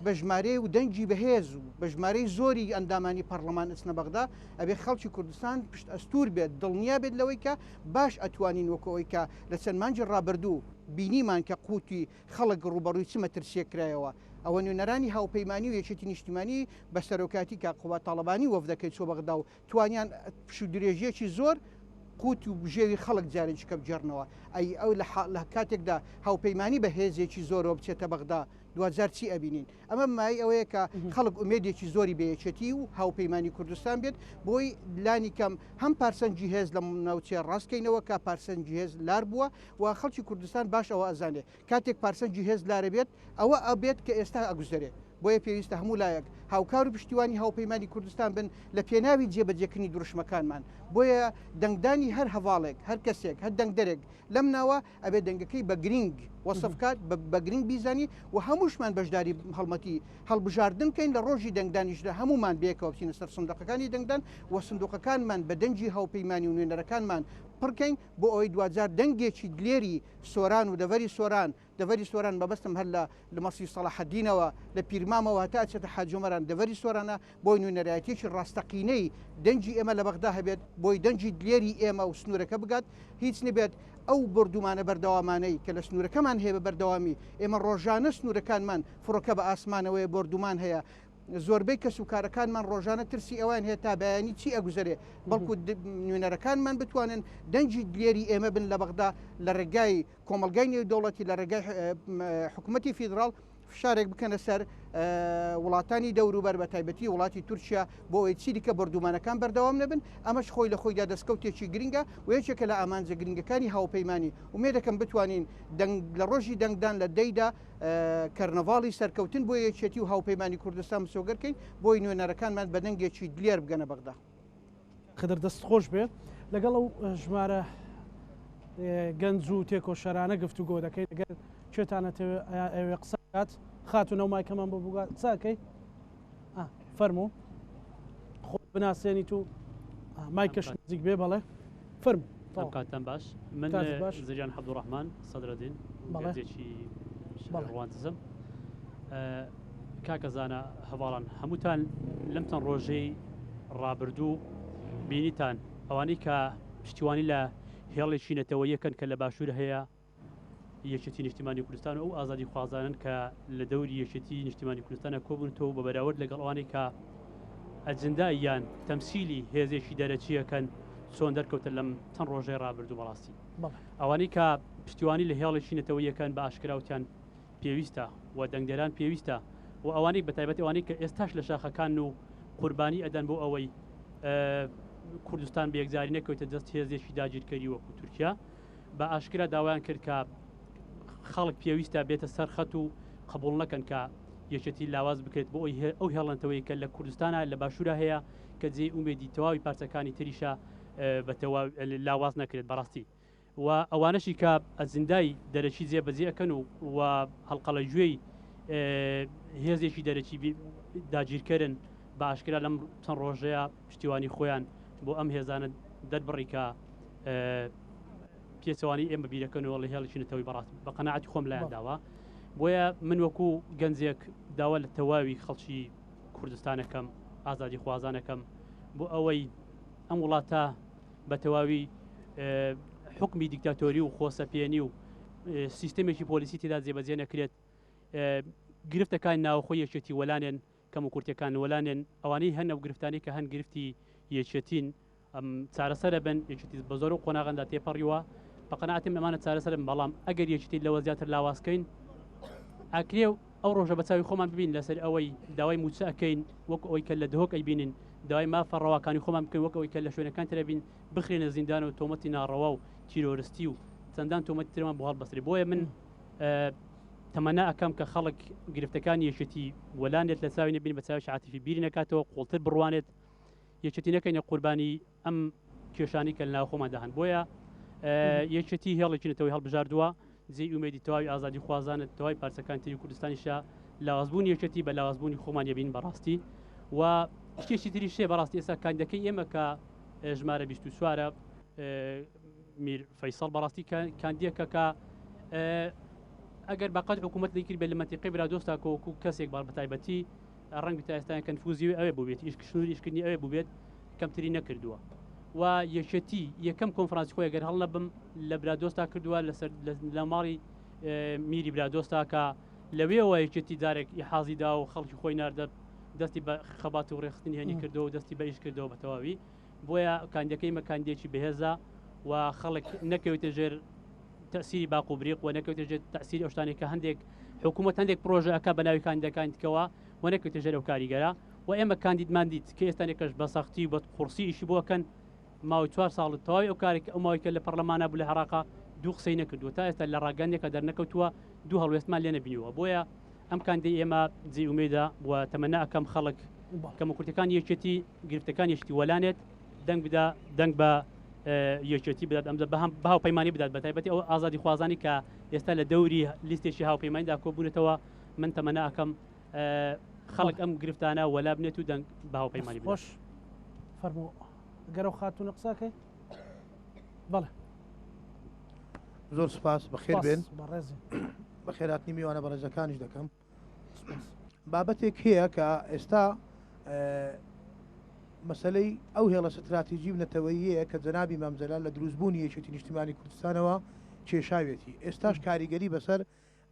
بە ژمارەی و دەنگی بەهێز و بە ژمارەی زۆری ئەندامانی پەڕلەمان ئەچنە بەغدا، ئەبێ خەڵکی کوردستان پشت ئەستوور بێت، دڵنیا بێت لەوەی کە باش ئەتوانین وەکو ئەوەی کە لە چەند مانگی ڕابردوو بینیمان کە قوتی خەڵک ڕووبەڕووی چ مەترسییەک کرایەوە، ئەوە نوێنەرانی هاوپەیمانی و یەکێتی نیشتیمانی بە سەرۆکایەتی کاک قوباد تاڵەبانی وەفدەکەی چووە بەغدا و توانیان پشوودرێژییەکی زۆر قوت و بژێوی خەڵک جارێکی کە بگێڕنەوە. ئەی ئەو لە کاتێکدا هاوپەیمانی بە هێزێکی زۆرەوە بچێتە بەغدا دواجار چی ئەبینین؟ ئەمە مایەی ئەوەیە کە خەڵک ئومێدێکی زۆری بە یەکێتی و هاوپەیمانی کوردستان بێت بۆی لانی کەم هەم پارسەنگی هێز لەم ناوچەیە ڕاست کەینەوە کە پارسەنگی هێز لار بووە و خەڵکی کوردستان باش ئەوە ئەزانێ کاتێک پارسەنگی هێز لارە بێت ئەوە ئەبێت کە ئێستا ئەگوزەرێ بۆیە پێویستە هەموو لایەک هاوکار و پشتیوانی هاوپەیمانی کوردستان بن لە پێناوی جێبەجێکردنی دروشمەکانمان بۆیە دەنگدانی هەر هەڤاڵێک هەر کەسێک هەر دەنگدەرێک لەم ناوە ئەبێ دەنگەکەی بە گرینگ وەسف کات، بە گرینگ بیزانی و هەمووشمان بەشداری هەڵمەتی هەڵبژاردن بکەین، لە ڕۆژی دەنگدانیشدا هەموومان بەیەکەوە بچینە سەر سندوقەکانی دەنگدان و سندوقەکانمان بە دەنگی هاوپەیمانی و نوێنەرەکانمان پڕکەین بۆ ئەوەی دواجار دەنگێکی دلێری سۆران و دەڤەری سۆران دەڤەری سۆران مەبەستم هەر لە لە مەسیح سەڵاحەدینەوە لە پیرمامەوە هەتا ئەچێتە حاجیۆمەران دەڤەری سۆرانە بۆی نوێنەرایەتیەکی ڕاستەقینەی دەنگی ئێمە لە بەغدا هەبێت، بۆی دەنگی دلێری ئێمە و سنوورەکە بگات، هیچ نەبێت ئەو بۆردومانە بەردەوامانەی کە لە سنوورەکەمان هەیە بە بەردەوامی، ئێمە ڕۆژانە سنوورەکانمان فڕۆکە بە ئاسمانەوەیە بۆردومان هەیە، زۆربەی کەسوکارەکانمان ڕۆژانە ترسی ئەوەیان هەیە تا بەیانی چی ئەگوزەرێ، بەڵکو نوێنەرەکانمان بتوانن دەنگی دلێری ئێمە بن لە بەغدا لە ڕێگای کۆمەڵگای نێودەوڵەتی لە ڕێگای حکومەتی فیدراڵ فشارێک بکەنە سەر وڵاتانی دەوروبەر بە تایبەتی وڵاتی تورکیا بۆ ئەوەی چیدیکە بۆردومانەکان بەردەوام نەبن ئەمەش خۆی لە خۆیدا دەستکەوتێکی گرنگە و یەکێکە لە ئامانجە گرنگەکانی هاوپەیمانی ئومێدەکەم بتوانین دەنگ لە ڕۆژی دەنگدان لە دەیدا کەرنەڤاڵی سەرکەوتن بۆ یەکێتی و هاوپەیمانی کوردستان مسۆگەرکەین بۆی نوێنەرەکانمان بە دەنگێکی دلێر بگەنە بەغدا. خدر دەست خۆش بێ لەگەڵ ئەو ژمارە گەنج و تێکۆشەرانە گفتوگۆ دەکەین گەر کوێتانە ئەوێ قسە بکات خاتوو نەو مایکەمان بۆ بگات قسەکەی فەرموو خۆت بناسێنیت و مایکەش نزیک بێ بەڵێ فەرموو ئەم کاتتان باش من زریان عەبدوڕەحمان سەدرەدین گەنجێکی ڕواندزم کاکە زانا هەڤاڵان هەمووتان لەم چەند ڕۆژەی ڕابردوو بینیتان ئەوانەی کە پشتیوانی لە هێڵێکی نەتەوەیەکەن کە لە باشوور هەیە یەکێتی نیشتیمانی کوردستان و ئەو ئازادی خوازانن کە لە دەوری یەکێتی نیشتیمانی کوردستانە کۆبوونەوە بە بەراورد لەگەڵ ئەوانەی کە ئەجندا یان تەمسیلی هێزێکی دەرەکیەکەن چۆن دەرکەوتە لەم چەند ڕۆژەی ڕابردوو بەڕاستی ئەوانەی کە پشتیوانی لە هێڵێکی نەتەوەیەکەن بە ئاشکراوتیان پێویستە و دەنگدەران پێویستە و ئەوانەی بەتایبەتی ئەوانەی کە ئێستاش لە شاخەکانن و قوربانی ئەدەن بۆ ئەوەی کوردستان بە یەکجاری نەکەوێتە دەست هێزێکی داگیرکەری وەکو تورکیا بە ئاشکرا داوایان کرد کە خەڵک پێویستە بێتە سەر خەت و قبوڵ نەکەن کە یەکێتی لاواز بکرێت بۆ ئەو هێڵنەتەوەی کە لە کوردستانە لە باشوورە هەیە کە جێی ئومێدی تەواوی پارچەکانی تریشە بە لاواز نەکرێت بەڕاستی و ئەوانەشی کە ئەجندای دەرەکی جێ بەجێ ئەکەن و و هەڵقەڵە گوێی هێزێکی دەرەکی داگیرکەرن بە ئاشکرا لەم چەند ڕۆژەیە پشتیوانی خۆیان بۆ ئەم هێزانە دەربڕی کە پێچەوانی ئێمە بیرەکەنەوە لە هێڵێکی نەتەوەی بەڕاست بە قەناعەتی خۆم لایان داوە بۆیە من وەکو گەنجێک داوا لە تەواوی خەڵکی کوردستانەکەم ئازادی خوازانەکەم بۆ ئەوەی ئەم وڵاتە بە تەواوی حوکمی دیکتاتۆری و خۆسەپێنی و. سیستەمێکی پۆلیسی تێدا جێبەجێ نەکرێت، گرفتەکانی ناوخۆی یەکێتی وەلانێن، کەموکورتیەکان وەلانێن، ئەوانەی هەن ئەو گرفتانەی کە هەن گرفتی یەکێتین چارەسەرە بن، یەکێتی بە زۆر و قۆناغەندا تێپەڕیوە، بە قەناعەتی من ئەمانە چارەسەر بن، بەڵام ئەگەر یەکێتی لەوە زیاتر لاوازکەین ئەکرێ ئەو ڕۆژە بە چاوی خۆمان ببین لەسەر ئەوەی داوای مووچە ئەکەین وەک ئەوەی کە لە دهۆک ئەیبینین، داوای مافە ڕەواکانی خۆمان بکەین وەک ئەوەی کە لە شوێنەکان تر ئەبین بخرێنە زیندان و تۆمەتی ناڕەوا و تیرۆرستی و چەندان تۆمەتی ترمان بۆ هەڵبەسترێ. بۆیە من تەمەنا ئەکەم کە خەڵک گرفتەکانی یەکێتی وەلانێت لە چاوی نەبین بە چاوێکی عاتیفی بیری نەکاتەوە قوڵتر بڕوانێت یەکێتی نەکەینە قوربانی ئەم کێشانی کە لە ناوخۆماندا هەن بۆیە یەکێتی هێڵێکی نەتەوەی هەڵبژاردووە جێی ئومێدی تەواوی ئازادی خوازانە تەواوی پارچەکان تری کوردستانیشە لاوازبوونی یەکێتی بە لاوازبوونی خۆمان یەبین بەڕاستی و شتێکی تری شێ بەڕاستی ئێستا کاندەکەی ئێمە کە ژمارە 24 میر فەیسەڵ بەڕاستی کاندیەکە کە ئەگەر بەقەت حکوومەت لەکرد بێت لە مەنتیقەی برادۆستا کۆکو کەسێک بار بەتایبەتی ڕەنگ تا ئێستا کە نفوزی ئەوێ بووبێت ئیش سنووری ئیشکردنی ئەوێ بووبێت کەمتری نەکردووە و یەکێتی یەکەم کۆنفرانسی خۆی گەر هەڵنەبم لە برادۆستا کردووە لەسەر لە ماڵی میری برادۆستا کە لەوێوە یەکێتی جارێک ئیحازی دا و خەڵکی خۆی ناردە دەستی بە خەبات و ڕێخستنی هێنی کردەوە و دەستی بە ئیش کردەوە بە تەواوی بۆیە کاندەکەی مە کاندێکی بەهێزە و خەڵک نەکەوێتە ژێر تەسیری باق و بریق و نەکەوتە ژێر تەسیری ئەو شتانەی کە هەندێک حکوومەت هەندێک پرۆژە ئەکا بە ناوی کاندیدەکانی دیکەوە و نەکەوتە ژێر ئەو کاریگەرە و ئێمە کاندیدمان دیت کە ئێستا نێکەش بە سەختی و بە قوڕسی ئیشی بۆ ئەکەن ماوەی چوار ساڵ تەواوی ئەو کارێک ئەو ماوەی کە لە پەرلەمانە بوو لە عێراقا دوو قسەی نەکردووە تا ئێستا لە ڕاگەندێکە دەرنەکەوتووە دوو هەڵوێستمان لێ نەبینیوە بۆیە ئەم کاندیدەی ئێمە جێی ئومێدە و تەمەنا ئەکەم خەڵک کەموکورتیەکانی یەکێتی گرفتەکانی یەکێتی وەلانێت دەنگ بدا دەنگ بە یەکێتی بدات ئەمجا بە هەم بە هاوپەیمانی بدات بە تایبەتی ئەو ئازادی خوازانی کە ئێستا لە دەوری لیستێکی هاوپەیمانیدا کۆبوونەتەوە من تەمەنا ئەکەم خەڵک ئەم گرفتانە وەلا بنێت و دەنگ بە هاوپەیمانی بدات. خۆش فەرموو گەرەو خاتوونە قسەکەی بەڵێ. زۆر سپاس بەخێر بێن بەڕێزی بەخێراتنی میوانە بەڕێزەکانیش دەکەم بابەتێک هەیە کە ئێستا مەسلەی ئەو هێڵە ستراتیژی و نەتەوەییە کە جەنابی مام جەلال لە دروستبوونی یەکێتی نیشتیمانی کوردستانەوە کێشاوێتی ئێستاش کاریگەری بەسەر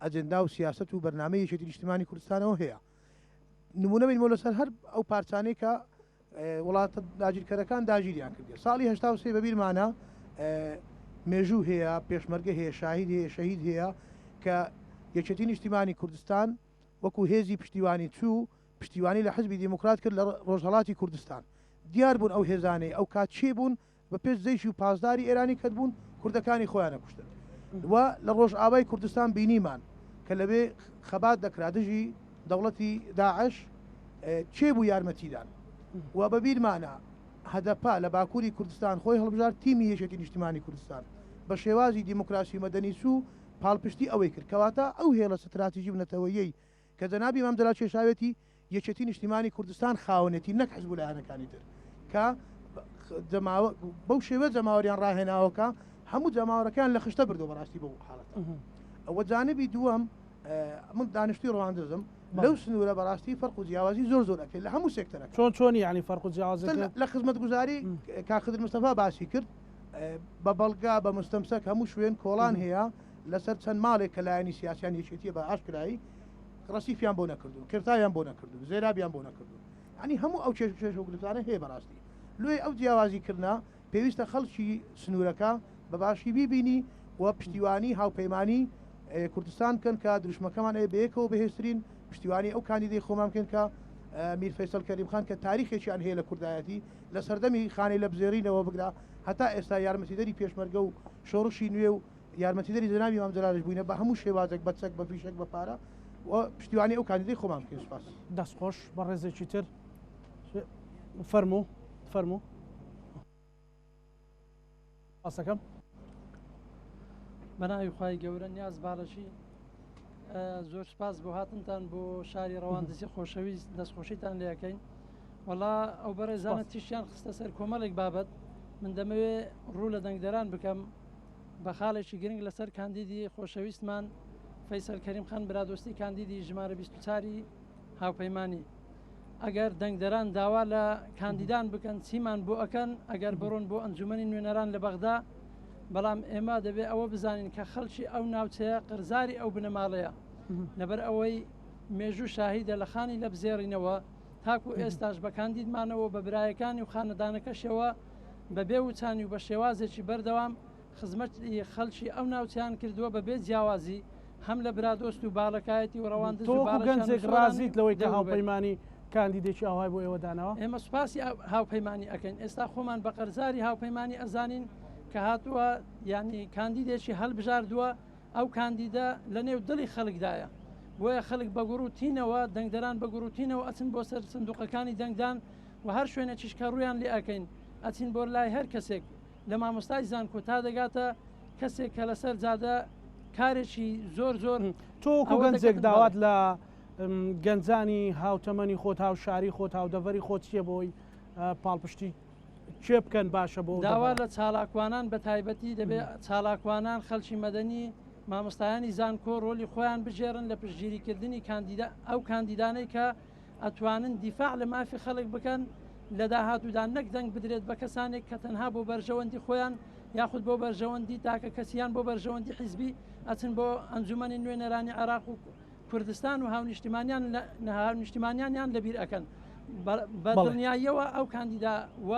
ئەجندا و سیاست و بەرنامەی یەکێتی نیشتیمانی کوردستانەوە هەیە نمونە بینمەوە لەسەر هەر ئەو پارچانەی کە وڵاتە داگیرکەرەکان داگیریان کردیە ساڵی 83 بەبیرمانە مێژوو هەیە پێشمەرگە هەیە شاهید هەیە شەهید هەیە کە یەکێتی نیشتیمانی کوردستان وەکو هێزی پشتیوانی چوو پشتیوانی لە حزبی دیموکرات کرد لە ڕۆژهەڵاتی کوردستان دیار بوون ئەو هێزانەی ئەو کات چێ بوون بە پێش جەیشی و پاسداری ئێرانی کەت بوون کوردەکانی خۆیان ئەکوشتن و لە ڕۆژئاوای کوردستان بینیمان کە لەوێ خەبات دەکرا دژی دەوڵەتی داعش کێ بوو یارمەتیدان و بە بیرمانە هەدەپە لە باکووری کوردستان خۆی هەڵبژارد تیمی یەکێتی نیشتیمانی کوردستان بە شێوازی دیموکراسی و مەدەنی چوو پاڵپشتی ئەوەی کرد کەواتە ئەو هێڵە ستراتیژی و نەتەوەییەی کە جەنابی مام جەلال کێشاوێتی، یەکێتی نیشتیمانی کوردستان خاوەنێتی نەک حزب و لایەنەکانی تر کە بەو شێوە جەماوەریان ڕاهێناوە کە هەموو جەماوەرەکەیان لە خشتە بردووە بەڕاستی بەو حاڵەتە. ئەوە جانبی دووەم من دانیشتوی ڕواندزم لەو سنوورە بەڕاستی فەرق و جیاوازی زۆر زۆر ئەکرێت لە هەموو سێکتەرەکە. چۆن چۆنی یانی فەرق و جیاوازەکە؟ لە خزمەتگوزاری کاک خدر مستەفا باسی کرد بە بەڵگە بە مستەمسەک هەموو شوێن کۆڵان هەیە لەسەر چەند ماڵێک کە لایەنی سیاسیان یەکێتیە بە ئاشکرایی ڕەسیفیان بۆ نەکردوون قیرتاویان بۆ نەکردوون زێرابیان بۆ نەکردوون یعنی هەموو ئەو کێش کێش و گرفتانە هەیە بەڕاستی لۆیە ئەو جیاوازی کردنە پێویستە خەڵکی سنوورەکە بە باشی بیبینی و پشتیوانی هاوپەیمانی کوردستان بکەن کە دروشمەکەمان ئەیە بەیەکەوە بەهێزترین پشتیوانی ئەو کاندیدەی خۆمان بکەن کە میر فەیسەڵ کەریم خان کە تاریخێکیان هەیە لە کوردایەتی لە سەردەمی خانەی لەبزێڕینەوە بگرە هەتا ئێستا یارمەتیدەری پێشمەرگە و شۆڕشی نوێ و یارمەتیدەری جەنابی مام جەلالیش بووینە بە هەموو شێوازێک بە چەک بە فیشەک بە پارە و پشتیوانی ئەو کاندیدەی خۆمان بکەین سوپاس. دەست خۆش بەڕێزێکی تر فەرموو فەرموو باسەکەم. بەناوی خوای گەورە نیاز باڵەشی زۆر سپاس بۆ هاتنتان بۆ شاری ڕەواندزی خۆشەویست دەستخۆشیتان لەکەین وەڵا ئەو بەڕێزانە تیشیان خستە سەر کۆمەڵێک بابەت من دەمەوێ ڕوو لە دەنگدەران بکەم بە خاڵێکی گرنگ لەسەر کاندیدی خۆشەویستمان فەیسەل کەریم خان برادۆستی کاندیدی ژمارە 24 ی هاوپەیمانی. ئەگەر دەنگدەران داوا لە کاندیدان بکەن چیمان بۆ ئەکەن ئەگەر بڕۆن بۆ ئەنجومەنی نوێنەران لە بەغدا بەڵام ئێمە دەبێ ئەوە بزانین کە خەڵکی ئەو ناوچەیە قەرزاری ئەو بنەماڵەیە لەبەر ئەوەی مێژوو شاهیدە لە خانی لەبزێڕینەوە تاکو ئێستاش بە کاندیدمانەوە بە برایەکانی و خانەدانەکەشیەوە بە بێ وچانی و بە شێوازێکی بەردەوام خزمەتی خەڵکی ئەو ناوچەیان کردووە بە بێ جیاوازی هەم لە برادۆست و باڵەکایەتی و ڕەواندز تۆ و وەکو باڵەکان و گەنجێک سۆران و ڕازیت لەوەی کە دەوروبەری. هاوپەیمانی کاندیدێکی ئاوهای بۆ ئێوە داناوە؟ ئێمە سوپاسی هاوپەیمانی ئەکەین ئێستا خۆمان بە قەرزاری هاوپەیمانی ئەزانین کە هاتووە یانی کاندیدێکی هەلبژاردووە ئەو کاندیدە لە نێو دڵی خەڵکدایە بۆیە خەڵک بە گوڕ و تینەوە دەنگدەران بە گوڕ و تینەوە ئەچن بۆ سەر سندوقەکانی دەنگدان و هەر شوێنێکیش کە ڕوویان لێ ئەکەین ئەچین بۆ لای هەر کەسێک لە مامۆستای زانکۆ تا دەگاتە کەسێک کە لەسەر جادە کارێکی زۆر زۆر تۆ وەکو گەنجێک داوات لە گەنجانی هاوتەمەنی خۆت هاوشاری خۆت هاودەڤەری خۆت چییە بۆی پاڵپشتی کێ بکەن باشە بۆ داوا لە چالاکوانان بە تایبەتی دەبێت چالاکوانان خەلکی مەدەنی مامۆستایانی زانکۆ ڕۆلی خۆیان بگێڕن لە پشتگیریکردنی کاندیدا ئەو کاندیدانەی کە ئەتوانن دیفاع لە مافی خەڵک بکەن لە داهاتوودا نەک دەنگ بدرێت بە کەسانێک کە تەنها بۆ بەرژەوەندی خۆیان یاخود بۆ بەرژەوەندی تاکە کەسیان بۆ بەرژەوەندی حیزبی ئەچن بۆ ئەنجومەنی نوێنەرانی عێراق و کوردستان و هاونیشتیمانیان هاونیشتیمانیانیان لەبیر ئەکەن بە دڵنیاییەوە ئەو کاندیدا و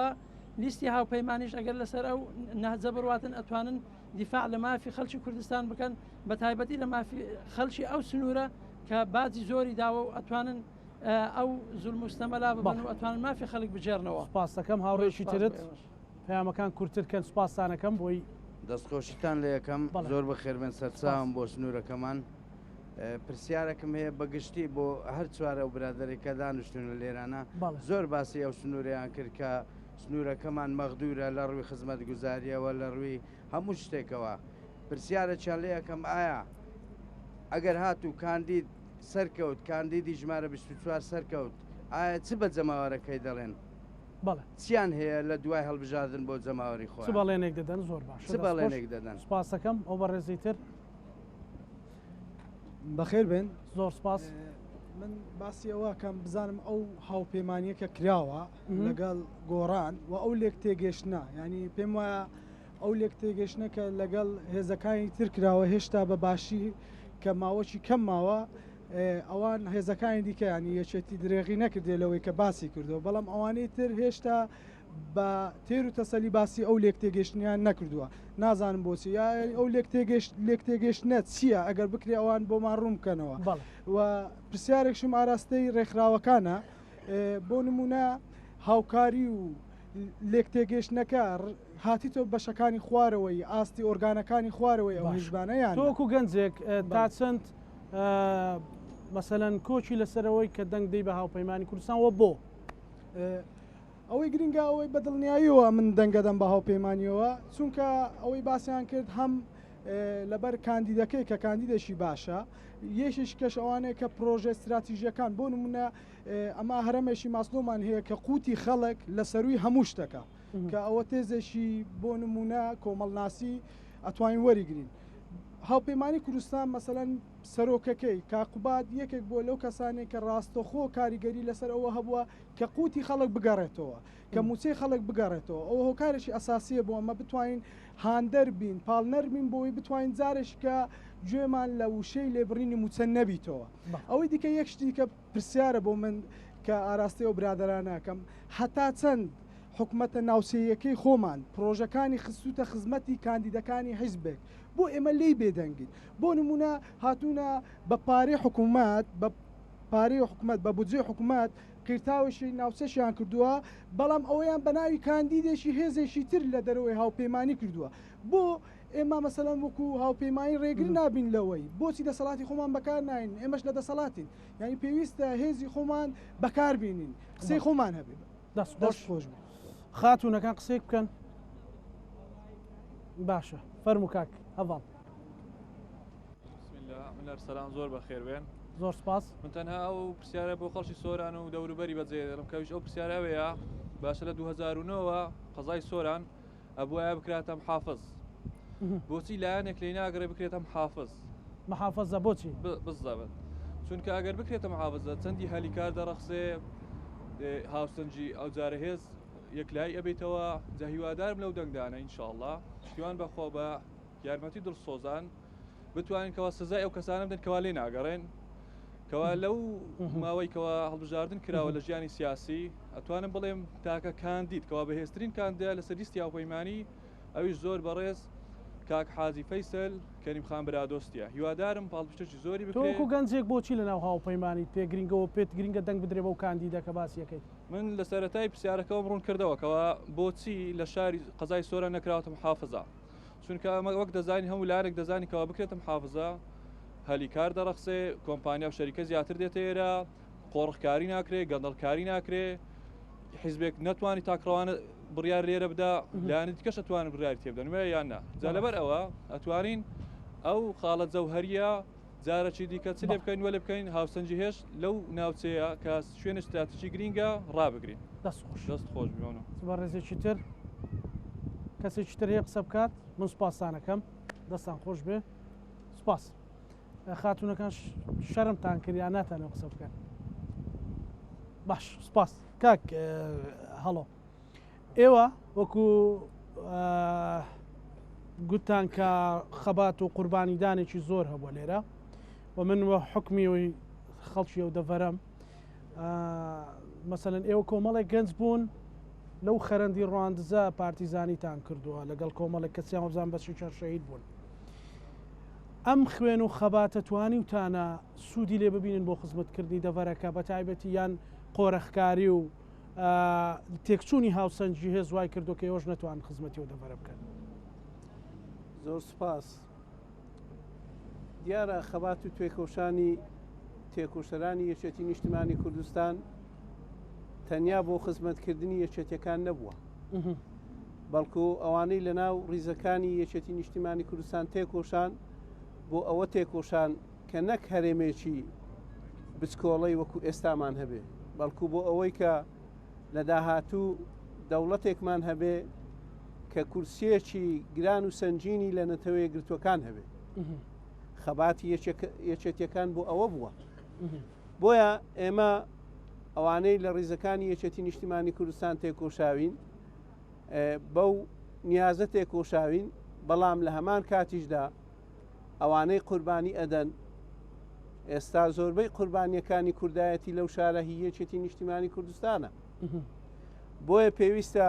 لیستی هاوپەیمانیش ئەگەر لەسەر ئەو نەهجە بڕواتن ئەتوانن دیفاع لە مافی خەڵکی کوردستان بکەن بە تایبەتی لە مافی خەڵکی ئەو سنوورە کە باجی زۆری داوە و ئەتوانن ئەو زولم و ستەمە لا ببەن و ئەتوانن مافی خەڵک بگێڕنەوە. سوپاستەکەم هاوڕێیەکی ترت پەیامەکان کورتتر کەن سوپاستانەکەم بۆی. دەستخۆشیتان لێ ئەکەم زۆر بەخێربێن سەرچاوم بۆ سنوورەکەمان. پرسیارێکم هەیە بە گشتی بۆ هەر چوار ئەو برادەرەی کە دانیشتوون لە لێرانە زۆر باسی ئەو سنوورەیان کرد کە سنوورەکەمان مەغدوورە لە ڕووی خزمەتگوزارییەوە لە ڕووی هەموو شتێکەوە پرسیارێکیان لێ ئەکەم ئایا ئەگەر هاتوو کاندید سەرکەوت کاندیدی ژمارە 24 سەرکەوت ئایا چ بە جەماوەرەکەی دەڵێن؟ بەڵێ. چیان هەیە لە دوای هەڵبژاردن بۆ جەماوەری چ خۆیان؟ بەڵێنێک دەدەن؟ زۆر باشە چ دەست خۆش بەڵێنێک دەدەن؟ سوپاستەکەم ئەو بەڕێزەی تر. بەخێر بێن. زۆر سپاس. من باسی ئەوە کەم بزانم ئەو هاوپەیمانیە کە کراوە لەگەڵ گۆڕان و ئەو لێک تێگەشتنە ینی پێم وایە ئەو لێک تێگەشتنە کە لەگەڵ هێزەکانی تر کراوە هێشتا بە باشی کە ماوەکی کەم ماوە ئەوان هێزەکانی دیکە ینی یەکێتی درێغی نەکردێ لەوەی کە باسی کردو بەڵام ئەوانەی تر هێشتا بە تێر و تەسەلی باسی ئەو لێکتێگەیشتنیان نەکردووە نازانم بۆچی یا ئەو لێکتێگەیشتنە چییە ئەگەر بکرێ ئەوان بۆمان ڕوون بکەنەوە و پرسیارێکشم ئاراستەی ڕێکخراوەکانە بۆ نمونە هاوکاری و لێکتێگەیشتنەکە هاتیتۆ بەشەکانی خوارەوەی ئاستی ئۆرگانەکانی خوارەوەی ئەو حیزبانەیان تۆ وەکو گەنجێک تا چەند مەسەلەن کۆکی لەسەرەوەی کە دەنگ دەی بە هاوپەیمانی کوردستان وە بۆ؟ ئەوەی گرنگە ئەوەی بە دڵنیاییەوە من دەنگەدەم بە هاوپەیمانیەوە چونکە ئەوەی باسیان کرد هەم لەبەر کاندیدەکەی کە کاندیدێکی باشە یەکێکی کەش ئەوانەیە کە پرۆژە استراتیژیەکان بۆ نمونە ئەمە هەرەمێکی ماسلۆمان هەیە کە قوتی خەڵک لە سەروی هەموو شتەکە کە ئەوە تێزێکی بۆ نمونە کۆمەڵناسی ئەتوانین وەریگرین هاوپەیمانی کوردستان مەسەلەن سەرۆکەکەی کاقوباد یەکێک بووە لەو کەسانێک کە ڕاستەخۆ کاریگەری لەسەر ئەوە هەبووە کە قوتی خەڵک بگەڕێتەوە، کە مووچەی خەڵک بگەڕێتەوە، ئەوە هۆکارێکی ئەساسییە بۆ ئەمە بتوانین هاندەر بین، پاڵنەر بین بۆ ئەوەی بتوانین جارێکیکە گوێمان لە وشەی لێبڕینی مووچە نەبیتەوە. ئەوەی دیکە یەک شتی دیکە پرسیارە بۆ من کە ئاراستەی ئەو برادەرانە ئەکەم، هەتا چەند حکومەتە ناوچەییەکەی خۆمان پرۆژەکانی خستووتە خزمەتی کاندیدەکانی حیزبێک، بۆ ئێمە لێی بێدەنگین؟ بۆ نموونە هاتوونە بە پارەی حکومەت، بە پارەی حکومەت، بە بودجەی حکومەت قیرتاوێکی ناوچەشیان کردووە، بەڵام ئەوەیان بە ناوی کاندیدێکی هێزێکی تر لە دەرەوەی هاوپەیمانی کردووە. بۆ ئێمە مەسەلەن وەکو هاوپەیمانی رێگر نابین لەوەی؟ بۆچی دەسەڵاتی خۆمان بەکار ناهێنین؟ ئێمەش لە دەسەڵاتین. یانی پێویستە هێزی خۆمان بەکار بینین، قسەی خۆمان هەبێ. دەست خۆش بێ. خاتوونەکان قسەیەک بکەن. باشە فەرموو کاک هەڤاڵ. بسم اللە من ئەرسەلان زۆر بەخێر بێن. زۆر سپاس. من تەنها ئەو پرسیارە بۆ خەڵکی سۆران و دەوروبەری بەجێ دێڵم کە ئەویش ئەو پرسیارە ئەوەیە باشە لە 2009 وە قەزای سۆران ئەبوایە بکراتە محافظ بۆچی لایەنێک لێی ناگەڕێ بکرێتە محافظ محافظە بۆچی؟ بالضبط چونکە ئەگەر بکرێتە محافظە چەندی هەلی کار دەڕەخسێ هاوسەنگی ئەو جارە هێز. یەکلایی ئەبیتەوە جا هیوادارم لەو دەنگدانە ئینشاءاللە پشتیوان بەخوا بە یارمەتی دڵسۆزان بتوانین کەوا سزای ئەو کەسانە بدەن کەوا لێ ناگەڕێن کەوا لەو ماوەی کەوا هەڵبژاردن کراوە لە ژیانی سیاسی ئەتوانم بڵێم تاکە کاندید کەوا بەهێزترین کاندیدە لەسەر لیستی هاوپەیمانی ئەویش زۆر بەڕێز کاک حاجی فەیسەل کەریم خان برادۆستیە هیوادارم پاڵپشتێکی زۆری تۆ بکرێ. وەکو گەنجێک بۆچی لەناو هاوپەیمانیت پێ گرینگە و پێت گرینگە دەنگ بدرێ بەو کاندیدە کە باسی ئەکەیت؟ من لە سەرەتای پرسیارەکەوەم ڕوون کردەوە کەوا بۆچی لە شاری قەزای سۆران نەکراوەتە محافزە چونکە ئەمە وەک دەزانین هەموو لایەنێک دەزانین کەوا بکرێتە محافزە هەلی کار دەڕەخسێ کۆمپانیا و شەریکە زیاتر دێتە ئێرە قۆڕخکاری ناکرێ گەندەڵکاری ناکرێ حیزبێک نەتوانی تاکڕەوانە بڕیار لێرە بدا لایەنی دیکەش ئەتوانن بڕیاری تێ بدەن وایە یان نا جا لەبەر ئەوە ئەتوانین ئەو خاڵە جەوهەریە جارەکی دیکە چ لێ بکەین وە لێ بکەین هاوسەنگی هێش لەو ناوچەیە کە شوێنە ستراتیژی گرینگە ڕابگرین. دەست خۆش. دەست خۆش بی مەمنون. بەڕێزێکی تر کەسێکی تر هەیە قسە بکات من سوپاستان ئەکەم دەستان خۆش بێ سوپاس. خاتونەکان شەرمتان کرد یان ناتانەوە قسە بکەن باش سپاس کاک هەڵۆ ئێوە وەکو گوتان کە خەبات و قوربانیدانێکی زۆر هەبووە لێرە و من وە حکمیەوەی خەڵکی ئەو دەڤەرەم مەسەن ئێوە کۆمەڵێک گەنج بوون لەو خەرەندی ڕواندزە پارتیزانیتان کردووە لەگەڵ کۆمەڵێک کەسیان وەبزان بەشێکیان شەهید بوون ئەم خوێن و خەباتە توانیوتانە سوودی لێ ببینن بۆ خزمەتکردنی دەڤەرەکە بە تایبەتی یان قۆرخکاری و تێکچوونی هاوسەنگی هێز وای کردو کە ئێوەش نەتوان خزمەتی و دەڤەرە بکەن. زۆر سپاس. دیارە خەبات و توێکۆشانی تێکۆشەرانی یەکێتی نیشتمانی کوردستان تەنیا بۆ خزمەتکردنی یەکێتیەکان نەبووە بەڵکو ئەوانەی لە ناو ڕیزەکانی یەکێتی نیشتیمانی کوردستان تێکۆشان بۆ ئەوە تێکۆشان کە نەک هەرێمێکی بچکۆڵەی وەکو ئێستامان هەبێ بەڵکو بۆ ئەوەی کە لە داهاتوو دەوڵەتێکمان هەبێ کە کورسیەکی گران و سەنگینی لە نەتەوە یەکگرتووەکان هەبێ خەباتی یەکێتیەکان بۆ ئەوە بووە بۆیە ئێمە ئەوانەی لە ڕیزەکانی یەکێتی نیشتیمانی کوردستان تێکۆشاوین بەو نیازە تێکۆشاوین بەڵام لە هەمان کاتیشدا ئەوانەی قوربانی ئەدەن ئێستا زۆربەی قوربانیەکانی کوردایەتی لەو شارە هی یەکێتی نیشتیمانی کوردستانە بۆیە پێویستە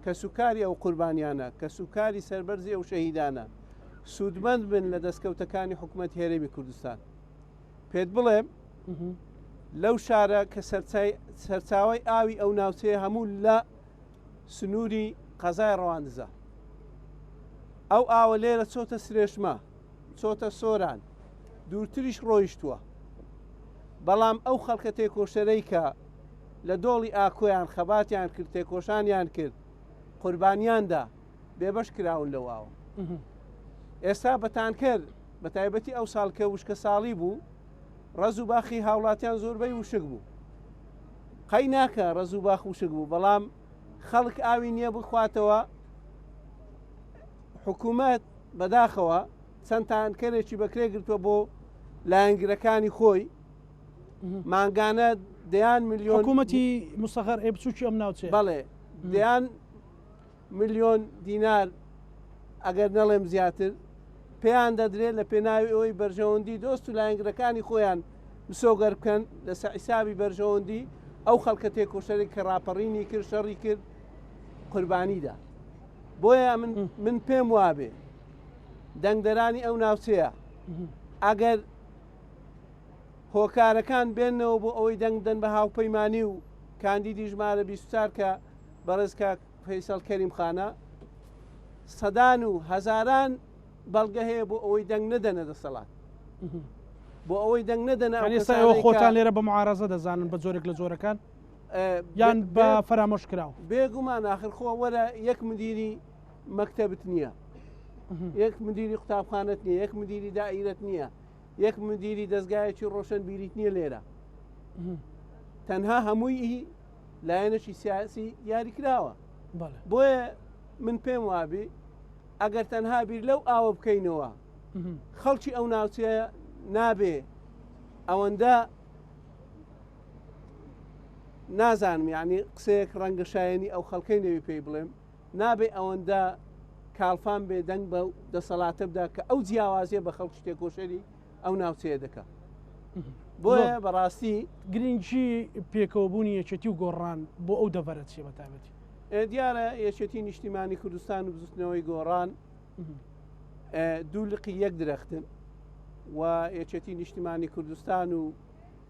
کەسوکاری ئەو قوربانیانە کەسوکاری سەربەرزی ئەو شەهیدانە سوودمەند بن لە دەستکەوتەکانی حکوومەت هێرێمی کوردستان پێت بڵێم لەو شارە کە سەرچاوی ئاوی ئەو ناوچەیە هەموو لە سنووری قەزای ڕەواندزە ئەو ئاوە لێرە چۆتە سرێشمە چۆتە سۆران دوورتریش ڕۆیشتووە بەڵام ئەو خەڵکە تێکۆشەرەی کە لە دۆڵی ئاکۆیان خەباتیان کرد تێکۆشانیان کرد قوربانیاندا بێبەش کراون لەو ئاوە ئێستا بە تانکەر بە تایبەتی ئەو ساڵ کە وشکە ساڵی بوو ڕەز و باخی هاوڵاتیان زۆربەی وشک بوو قەی ناکە ڕەز و باخ وشک بوو بەڵام خەڵک ئاوی نییە بخواتەوە حکوومەت بەداخەوە چەند تانکەرێکی بەکرێ گرتووە بۆ لایەنگرەکانی خۆی مانگانە دەیان میلیۆن حکوومەتی مسەغەر ئێ بچووکی ئەم ناوچێ بەڵێ دەیان ملیۆن دینار ئەگەر نەڵێم زیاتر پێیان دەدرێت لە پێناوی ئەوەی بەرژەوەندی دۆست و لایەنگرەکانی خۆیان مسۆگەر بکەن لەسەر حیسابی بەرژەوەندی ئەو خەڵکە تێکۆشەرێک کە ڕاپەڕینی کرد شەڕی کرد قوربانیدا بۆیە من من پێم وابێ دەنگدەرانی ئەو ناوچەیە ئەگەر هۆکارەکان بێنەوە بۆ ئەوەی دەنگ بدەن بە هاوپەیمانی و کاندیدی ژمارە 24 کە بەڕێز کاک فەیسەڵ کەریم خانە سەدان و هەزاران بەڵگە هەیە بۆ ئەوەی دەنگ نەدەنە دەسەڵات بۆ ئەوەی دەنگ نەدەنە ئەو ئێستا ئێوە خۆتان لێرە بە معارەزە دەزانن بە جۆرێک لە جۆرەکان یان بە فەرامۆش کراوە بێگومان آخر خۆ وەرە یەک مدیری مەکتەبت نییە یەک مدیری قوتابخانەت نییە یەک مدیری دائیرەت نییە یەک مدیری دەستگایەکی ڕۆشن بیریت نییە لێرە تەنها هەمووی لایەنێکی سیاسی دیاری کراوە بۆیە من پێم وابی ئەگەر تەنها بیر لەو ئاوە بکەینەوە خەڵکی ئەو ناوچەیە نابێ ئەوەندە. نازانم یعنی قسەیەک ڕەنگە شایەنی ئەو خەڵکەی نەوی پێی بڵێم نابێ ئەوەندە کاڵفام بێ دەنگ بە دەسەڵاتە بدا کە ئەو جیاوازیە بە خەڵکی تێکۆشەری ئەو ناوچەیە دەکا بۆیە بەڕاستی گرنگی پێکەوەبوونی یەکێتی و گۆڕان بۆ ئەو دەڤەرە چیە بە تایبەتی؟ دیارە یەکێتی نیشتیمانی کوردستان و بزوتنەوەی گۆڕان دوو لقی یەک درەختن و یەکێتی نیشتیمانی کوردستان و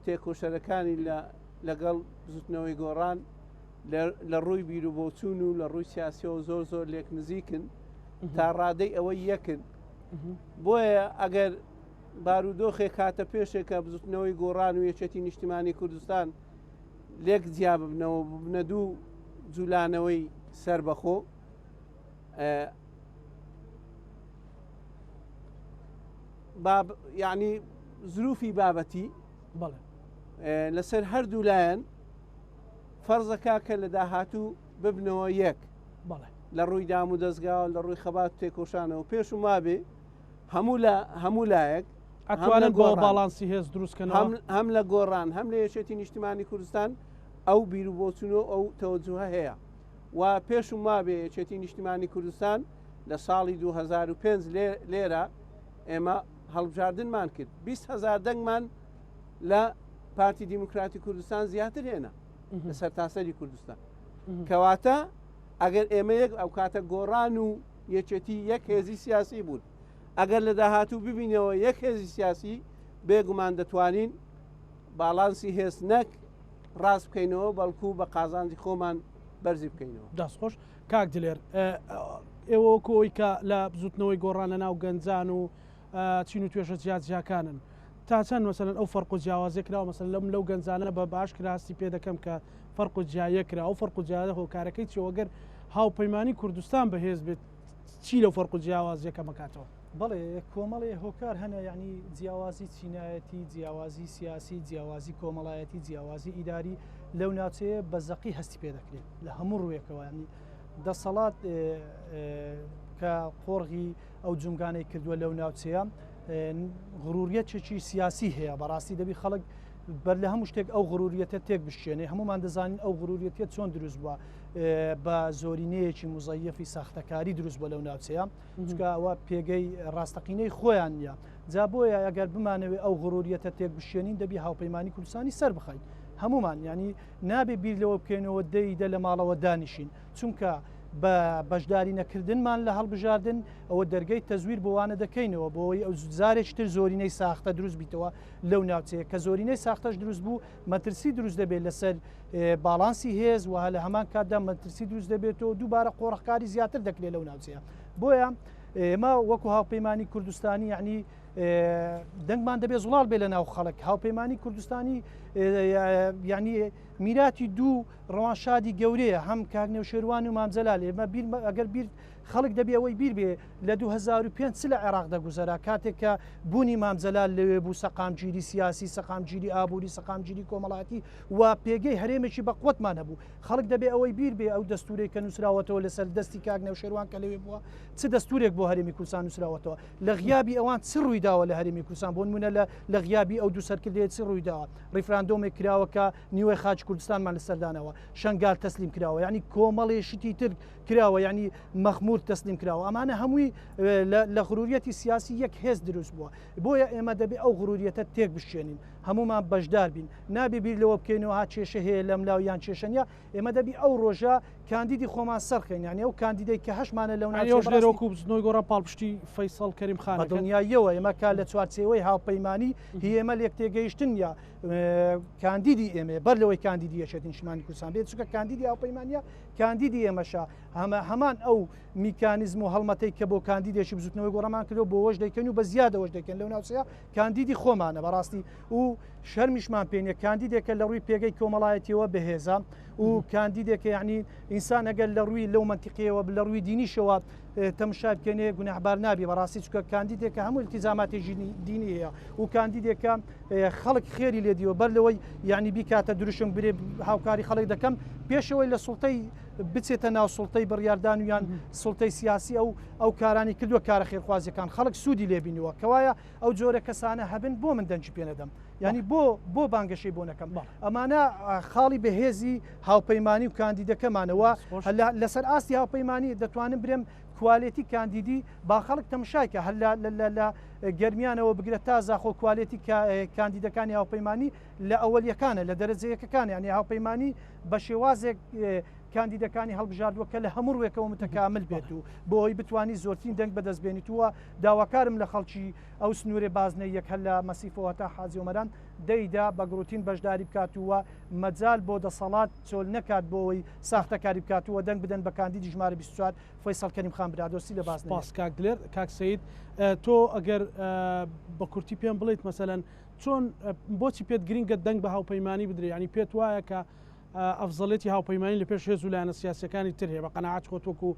تێکۆشەرەکانی لەگەڵ بزوتنەوەی گۆڕان لە ڕووی بیر و بۆچوون و لە ڕووی سیاسیەوە زۆر زۆر لێک نزیکن تا ڕادەی ئەوەی یەکن بۆیە ئەگەر بارودۆخێک هاتە پێشێک کە بزوتنەوەی گۆڕان و یەکێتی نیشتیمانی کوردستان لێک جیا ببنەوە ببنە دوو جولانەوەی سربەخۆ یعنی زروفی بابەتی لەسەر هەردوو لایەن فەرزەکە کە لە داهاتوو ببنەوە یەک لە ڕووی دام و دەستگاوە لە ڕووی خەبات تێکۆشانەوە پێش و مابێ هەموو لە هەموو لایەک ئەتوانن بۆ باڵانسی هێز دروستکەن هەم لە گۆڕان هەم لە یەکێتی نیشتیمانی کوردستان ئەو بیر و بۆچون و ئەو تەوەجوهە هەیە و پێش و مابێ یەکێتی نیشتیمانی کوردستان لە ساڵی 2005 لێرە ئێمە هەڵبژاردنمان کرد 20 هزار دەنگمان لە پارتی دیموکراتی کوردستان زیاتر هێنا لە سەرتاسەری کوردستان کەواتە ئەگەر ئێمە یەک ئەو کاتە گۆڕان و یەکێتی یەک هێزی سیاسی بوون ئەگەر لە داهاتوو ببینەوە یەک هێزی سیاسی بێگومان دەتوانین باڵانسی هێز نەک ڕاست بکەینەوە بەڵکو بە قازانجی خۆمان بەرزی بکەینەوە. دەست خۆش کاک دلێر ئێوە وەکو ئەوی کە لە بزوتنەوەی گۆڕان لە ناو گەنجان و چین و توێژە جیاجیاکانن تا چەند مەسەلەن ئەو فەرق و جیاوازیە کراوە مەسەلەن لەم لەو گەنجانە بە باش کرا هەستی پێ دەکەم کە فەرق و جیایە کرا ئەو فەرق و جیایە هۆکارەکەی چیە وەگەر هاوپەیمانی کوردستان بەهێز بێت چی لەو فەرق و جیاوازیە کەمەکاتەوە؟ بەڵێ کۆمەڵێ هۆکار هەنە یعنی جیاوازی چینایەتی جیاوازی سیاسی جیاوازی کۆمەڵایەتی جیاوازی ئیداری لەو ناوچەیە بە زەقی هەستی پێ دەکرێت لە هەموو ڕوویەکەوە ینی دەسەڵات کە قۆرغی ئەو جومگانەی کردووە لەو ناوچەیە غروریەتێکی سیاسی هەیە بەڕاستی دەبی خەڵک بەر لە هەموو شتێک ئەو غروریەتە تێک بشێنێ هەمومان دەزانین ئەو غروریەتە چۆن دروست بووە بە زۆرینەیەکی مزەیەفی ساختەکاری دروست بووە لەو ناوچەیە چونکە ئەوە پێگەی ڕاستەقینەی خۆیان نییە جا بۆیە ئەگەر بمانەوێ ئەو غروریەتە تێک بشێنین دەبی هاوپەیمانی کوردستانی سەر بخەین هەمومان ینی نابێ بیر لەوە بکەینەوە دەیدە لە ماڵەوە دانیشین چونکە بە بەشداری نەکردنمان لە هەڵبژاردن ئەوە دەرگەی تەزویر بۆ وانە دەکەینەوە بۆ ئەوەی ئەو جارێکی تر زۆرینەی ساختە دروست بیتەوە لەو ناوچەیە کە زۆرینەی ساختەش دروست بوو مەترسی دروست دەبێت لەسەر باڵانسی هێز و لە هەمان کاتدا مەترسی دروست دەبێتەوە دووبارە قۆڕخکاری زیاتر دەکرێت لەو ناوچەیە بۆیە ئێمە وەکو هاوپەیمانی کوردستانی یعنی دەنگمان دەبێت زوڵاڵ بێ لە ناو خەڵک هاوپەیمانی کوردستانی یعنی میراتی دوو ڕەوانشادی گەورەیە هەم کاک نەوشێروان و مام جەلال ئێمە بیر ئەگەر بیر خەڵک دەبێ ئەوەی بیر بێ لە 2005 چ لە عێراق دەگوزەرا کاتێک کە بوونی مام جەلال لەوێ بوو سەقامگیری سیاسی سەقامگیری ئابووری سەقامگیری کۆمەڵایەتی و پێگەی هەرێمێکی بەقوەتمان هەبوو خەڵک دەبێ ئەوەی بیر بێ ئەو دەستورەی کە نووسراوەتەوە لەسەر دەستی کاک نەوشێروان کە لەوێ بووە چ دەستورێک بۆ هەرێمی کوردستان نووسراوەتەوە لە غیابی ئەوان چ ڕوویداوە لە هەرێمی کوردستان بۆ نمونە لە لە غیابی ئەو دوو سەرکردەیە چ ڕوویداوە ڕیفراندۆمێک کراوە کە نیوەی خاکی کوردستانمان لەسەر داناوە، شەنگال تەسلیم کراوە، یانی کۆمەڵێ شتی تر کراوە، یانی مەخمور تەسلیم کراوە، ئەمانە هەمووی لە غروریەتی سیاسی یەک هێز دروست بووە، بۆیە ئێمە دەبێ ئەو غروریەتە تێک بشکێنین، هەموومان بەشدار بین، نابێ بیر لەوە بکەینەوە ها کێشە هەیە لەملاو یان کێشە نییە، ئێمە دەبی ئەو ڕۆژە کاندیدی خۆمان سەرخەین، یانی ئەو کاندیدەی کە هەشمانە لەو ناوچەیە ئێوەش لێرە وەکوو بزوتنەوەی گۆڕان پاڵپشتی فەیسەڵ کەریم خان ئەکەن؟ بەدڵنیاییەوە ئێمە کە لە چوارچێوەی هاوپەیمانی هی ئێمە لێکتێگەیشتن نییە، کاندیدی ئێمەیە بەر لەوەی کاندیدی یەکێتی نیشتمانی کوردستان بێت چونکە کاندیدی هاوپەیمانە کاندیدی ئێمەشە هەمە هەمان ئەو میکانیزم و هەڵمەتەی کە بۆ کاندیدێکی بزوتنەوەی گۆڕەمان کردو بۆەوەش دەیکەن و بە زیادەوەش دەکەن لەو ناوچەیە کاندیدی خۆمانە بەڕاستی و شەرمیشمان پێ نیە کاندیدێکە لە ڕووی پێگەی کۆمەڵایەتیەوە بەهێزە و کاندیدێکە یعنی ئینسان ئەگەر لە ڕووی لەو منتیقیەوە لە ڕووی دینیشەوە تەمشای بکەینێ گوناحبار نابی بەڕاستی چونکە کاندیدێکە هەموو التزاماتی دینی هەیە و کاندیدێکە خەڵک خێری لێ دیوە بەر لەوەی یعنی بیکاتە دروشم برێ هاوکاری خەڵک دەکەم پێشەوەی لە سوڵتەی بچێتە ناو سوڵتەی بڕیاردان و یان سوڵتەی سیاسی ئەو ئەو کارانی کردووە کارە خێرخوازیەکان خەڵک سوودی لێبینیوە کەوایە ئەو جۆرە کەسانە هەبن بۆ من دەنگی پێ نەدەم. ینی بۆ بۆ بانگەشەی بۆ نەکەم ئەمانە خاڵی بەهێزی هاوپەیمانی و کاندیدەکەمانەوە لەسەر ئاستی هاوپەیمانی دەتوانم برێم کوالێتی کاندیدی با خەڵک تەمشای کە هەر لە گەرمیانەوە بگرە تا زاخۆ کوالێتی کاندیدەکانی هاوپەیمانی لە ئەوەلیەکانە لە دەرەجە یەکەکان یانی هاوپەیمانی بە شێوازێک کاندیدەکانی هەڵبژاردووە کە لە هەموو ڕوێکەوە متەکامل بێت و بۆ ئەوەی بتانی زۆرترین دەنگ بەدەست بێنیت وە داواکارم لە خەڵکی ئەو سنوورێ بازنەی یەک هەر لە مەسیفەوە تا حاجی ئۆمەران دەیدا بە گڕوتین بەشداری بکات و مەجال بۆ دەسەڵات چۆل نەکات بۆ ئەوەی ساختەکاری بکات و دەنگ بدەن بە کاندیدی ژمارە 24 فەیسەڵ کەریم خان برادۆستی لە بازنەی سپاس کاک دلێر. کاک سەید تۆ ئەگەر بە کورتی پێم بڵیت مەسەلەن چۆن بۆچی پێت گرینگە دەنگ بە هاوپەیمانی بدرێ یانی پێت وایە کە ئەفزەڵێتی هاوپەیمانی لە پێش هێز و لایەنە سیاسیەکانی تر هەیە بە قەناعەت خۆت وەکو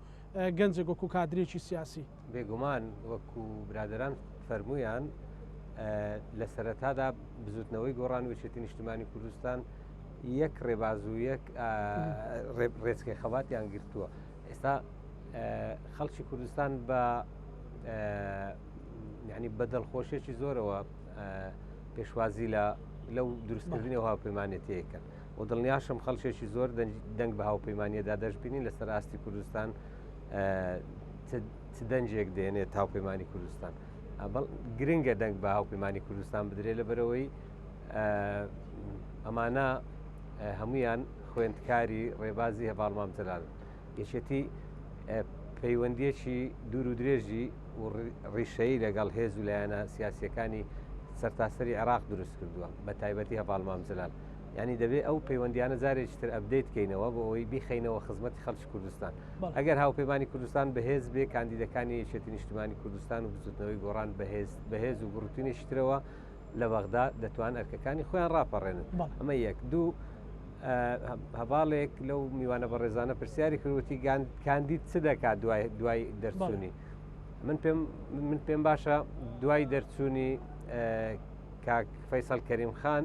گەنجێک وەکو کادرێکی سیاسی؟ بێگومان وەکو برادەران فەرموویان لە سەرەتادا بزوتنەوەی گۆڕان و یەکێتی نیشتمانی کوردستان یەک ڕێباز و یەک ڕێچکەی خەباتیان گرتووە ئێستا خەڵکی کوردستان بە ینی بە دڵخۆشیێکی زۆرەوە پێشوازی لە لەو دروستکردنی و هاوپەیمانێتیەکەن و دڵنیاشم خەڵکێکی زۆر دەنگ بە هاوپەیمانیەدا دەشببینین لەسەر ئاستی کوردستان چ دەنجێک دێنێت هاوپەیمانی کوردستان گرنگە دەنگ بە هاوپەیمانی کوردستان بدرێت لە بەرەوەی ئەمانە هەمویان خوێندکاری ڕێبازی هەڤاڵ مام جەلالن. یەکێتی پەیوەندییەکی دوور و درێژی و ڕیشەیی لەگەڵ هێز و لایەنە سیاسییەکانی سەرتاسەری عێراق دروست کردووە، بە تایبەتی هەڤاڵ مام جەلال. یانی دەبێ ئەو پەیوەندیانە جارێکی تر update کەینەوە بۆ ئەوەی بیخەینەوە خزمەتی خەڵکی کوردستان. ئەگەر هاوپەیمانی کوردستان بەهێز بێ، کاندیدەکانی یەکێتی نیشتیمانی کوردستان و بزوتنەوەی گۆڕان بەهێز بەهێز و گوڕوتینێکی ترەوە لە بەغدا دەتوان ئەرکەکانی خۆیان ڕاپەڕێنن. ئەمە یەک. دوو، هەڤاڵێک لەو میوانە بەڕێزانە پرسیاری کرد وتی کاندید چ دەکات دوای دوای دەرچوونی من پێم من پێم باشە دوای دەرچوونی کاک فەیسەڵ کەریم خان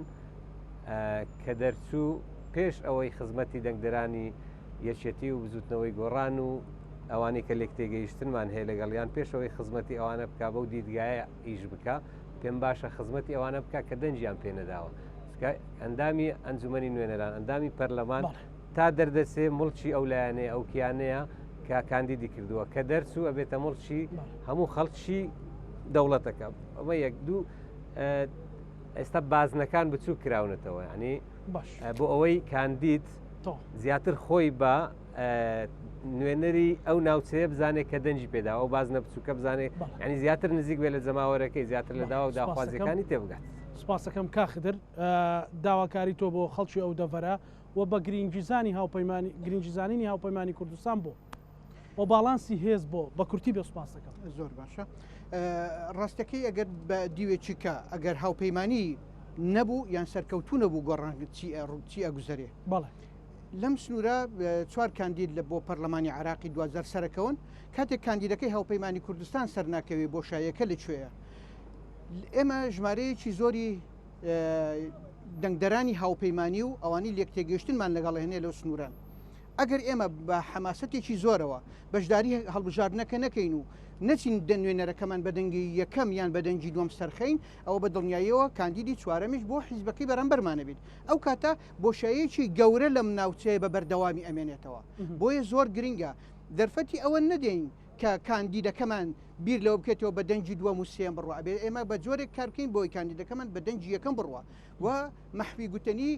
کە دەرچوو پێش ئەوەی خزمەتی دەنگدەرانی یەکێتی و بزوتنەوەی گۆڕان و ئەوانەی کە لێک تێگەیشتنمان هەیە لەگەڵیان پێشەوەی خزمەتی ئەوانە بک بەو دیدگایە ئیش بکە پێم باشە خزمەتی ئەوانە بکە کە دەنگیان پێ نەداوە چونکە ئەندامی ئەنجومەنی نوێنەران ئەندامی پەرلەمان تا دەردەچێ موڵکی ئەو لایەنەیە ئەو کیانەیە کە کاندیدی کردووە کە دەرچوو ئەبێتە موڵکی هەموو خەڵکی دەوڵەتەکە ئەمە یەک دوو ئێستا بازنەکان بچوو کراونەتەوە ینی بۆ ئەوەی کاندید زیاتر خۆی بە نوێنەری ئەو ناوچەیە بزانێت کە دەنگی پێدا ئەو بازنە بچووکە بزانێت ینی زیاتر نزیک بێت لە جەماوەرەکەی زیاتر لە داوا و داخوازیەکانی تێبگات. سپاسەکەم کاک خدر داواکاری تۆ بۆ خەڵکی ئەو دەڤەرە و بە گرینگیزانی هاوپەیمانی گرینگیزانینی هاوپەیمانی کوردستان بۆ و باڵانسی هێز بۆ بە کورتی بێ سپاس دەکەم. زۆر باشە ڕاستەکەی ئەگەر بە دیوێکی کە ئەگەر هاوپەیمانی نەبوو یان سەرکەوتوو نەبوو گۆڕان چی چی ئەگوزەرێ بەڵێ لەم سنوورە چوار کاندید لە بۆ پەرلەمانی عراقی دوجار سەرەکەون کاتێک کاندیدەکەی هاوپەیمانی کوردستان سەرناکەوێ بۆشایەکە لە کوێیە ئێمە ژمارەیەکی زۆری دەنگدەرانی هاوپەیمانی و ئەوانی لێکتێگەیشتنمان لەگەڵ هێنێ لەو سنووران ئەگەر ئێمە بە حەماسەتێکی زۆرەوە بەشداری هەڵبژاردنەکە نەکەین و نەچین دە نوێنەرەکەمان بە دەنگی یەکەم یان بە دەنگی دووەم سەرخەین ئەوە بە دڵنیاییەوە کاندیدی چوارەمیش بۆ حیزبەکەی بەرامبەرمانە بیت ئەو کاتە بۆشاییەکی گەورە لەم ناوچەیە بە بەردەوامی ئەمێنێتەوە بۆیە زۆر گرنگە دەرفەتی ئەوە نەدەین کە کاندیدەکەمان بیر لەوە بکەێتەوە بە دەنگی دووەم و سێم بڕوا ئەبێ ئێمە بە جۆرێک کار بکەین بۆی کاندیدەکەمان بە دەنگی یەکەم بڕوا و مەحوی گوتەنی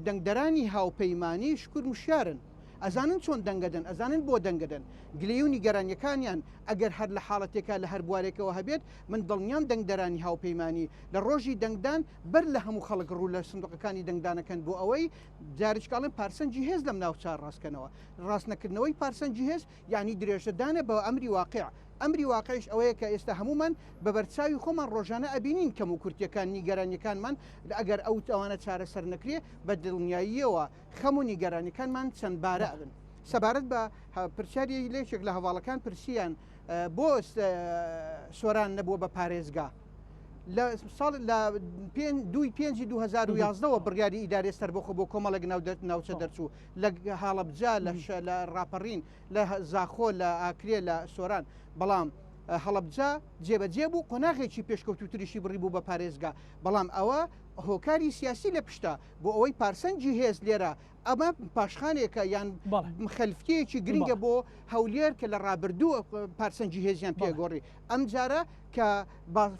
دەنگدەرانی هاوپەیمانی شکر وشیارن ئەزانن چۆن دەنگەدەن ئەزانن بۆ دەنگەدەن گلەیی و نیگەرانیەکانیان ئەگەر هەر لە حاڵەتێکا لە هەر بوارێکەوە هەبێت من دڵنیام دەنگدەرانی هاوپەیمانی لە ڕۆژی دەنگدان بەر لە هەموو خەڵک ڕوو لە سندوقەکانی دەنگدانەکەن بۆ ئەوەی جارێکاڵێن پارسەنگی هێز لەم ناوچە ڕاستکەنەوە ڕاستنەکردنەوەی پارسەنگی هێز یانی درێژەدانە بە ئەمری واقیع، ئەمری واقعیش ئەوەیە کە ئێستا هەموومان بە بەرچاوی خۆمان ڕۆژانە ئەبینین کەموکورتیەکان، نیگەرانیەکانمان، ئەگەر ئەو ئەوانە چارەسەر نەکرێ بە دڵنیاییەوە خەم و نیگەرانیەکانمان چەندبارە ئەبن. سەبارەت بە پرسیاری یەکێک لە هەڤاڵەکان پرسیان بۆ سۆران نەبووە بە پارێزگا؟ لە ساڵ لە دووی پێنجی 2011ەوە بڕیاری ئیدارەی سەربەخۆ بۆ کۆمەڵێک ناوچە دەرچوو لە هەڵەبجە لە ڕاپەڕین لە زاخۆ لە ئاکرێ لە سۆران بەڵام. هەڵەبجە جێبەجێ بوو، قۆناغێکی پێشکەوتووتریشی بڕی بوو بە پارێزگا، بەڵام ئەوە هۆکاری سیاسی لە پشتە بۆ ئەوەی پارسەنگی هێز لێرە ئەمە پاشخانێکە یان خەلفیەیەکی گرنگە بۆ هەولێر کە لە ڕابردوو پارسەنگی هێزیان پێگۆڕی ئەمجارە کە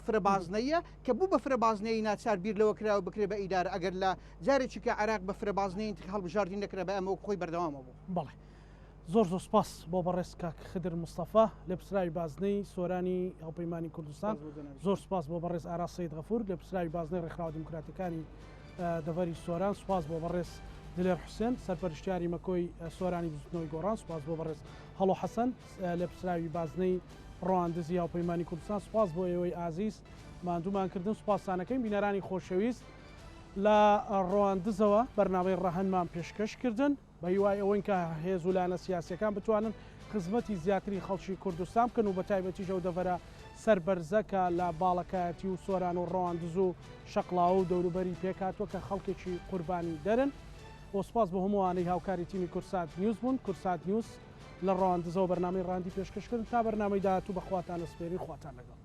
فرە بازنەیە کە بوو بە فرە بازنەی ناچار بیر لەوە کراوە بکرێ بە ئیدارە ئەگەر لە جارێکی کە عێراق بە فرە بازنەی هەڵبژاردن نەکرا بە ئەمە وەک خۆی بەردەوامە بوو. بەڵێ زۆر زۆر سپاس بۆ بەڕێز کاک خدر مستەفا لێپرسراوی بازنەی سۆرانی هاوپەیمانی کوردستان زۆر سپاس بۆ بەڕێز ئاراس سەید غەفور لێپرسراوی بازنەی ڕێکخراوە دیموکراتەکانی دەڤەری سۆران سوپاس بۆ بەڕێز دلێر حوسێن سەرپەرشتیاری مەکۆی سۆرانی بزوتنەوەی گۆڕان سوپاس بۆ بەڕێز هەڵۆ حەسەن لێپرسراوی بازنەی ڕواندزی هاوپەیمانی کوردستان سوپاس بۆ ئێوەی ئازیز ماندوومان کردن سوپاستانەکەین بینەرانی خۆشەویست لە ڕواندزەوە بەرنامەی ڕەهەندمان پێشکەش کردن. بە هیوای ئەوەین کە هێز و لایەنە سیاسییەکان بتوانن خزمەتی زیاتری خەڵکی کوردستان بکەن و بەتایبەتیش ئەو دەڤەرە سەربەرزە کە لە باڵەکایەتی و سۆران و ڕەواندز و شەقڵاوە و دەوروبەری پێکهاتووە کە خەڵکێکی قوربانی دەرن و سوپاس بۆ هەموو ئەوانەی هاوکاری تیمی کوردسات نیوز بوون. کوردسات نیوز لە ڕەواندزەوە بەرنامەی ڕاندی پێشکەش کردن. تا بەرنامەی داهاتوو بە خواتان ئەسپێرین خواتان لەگەڵ.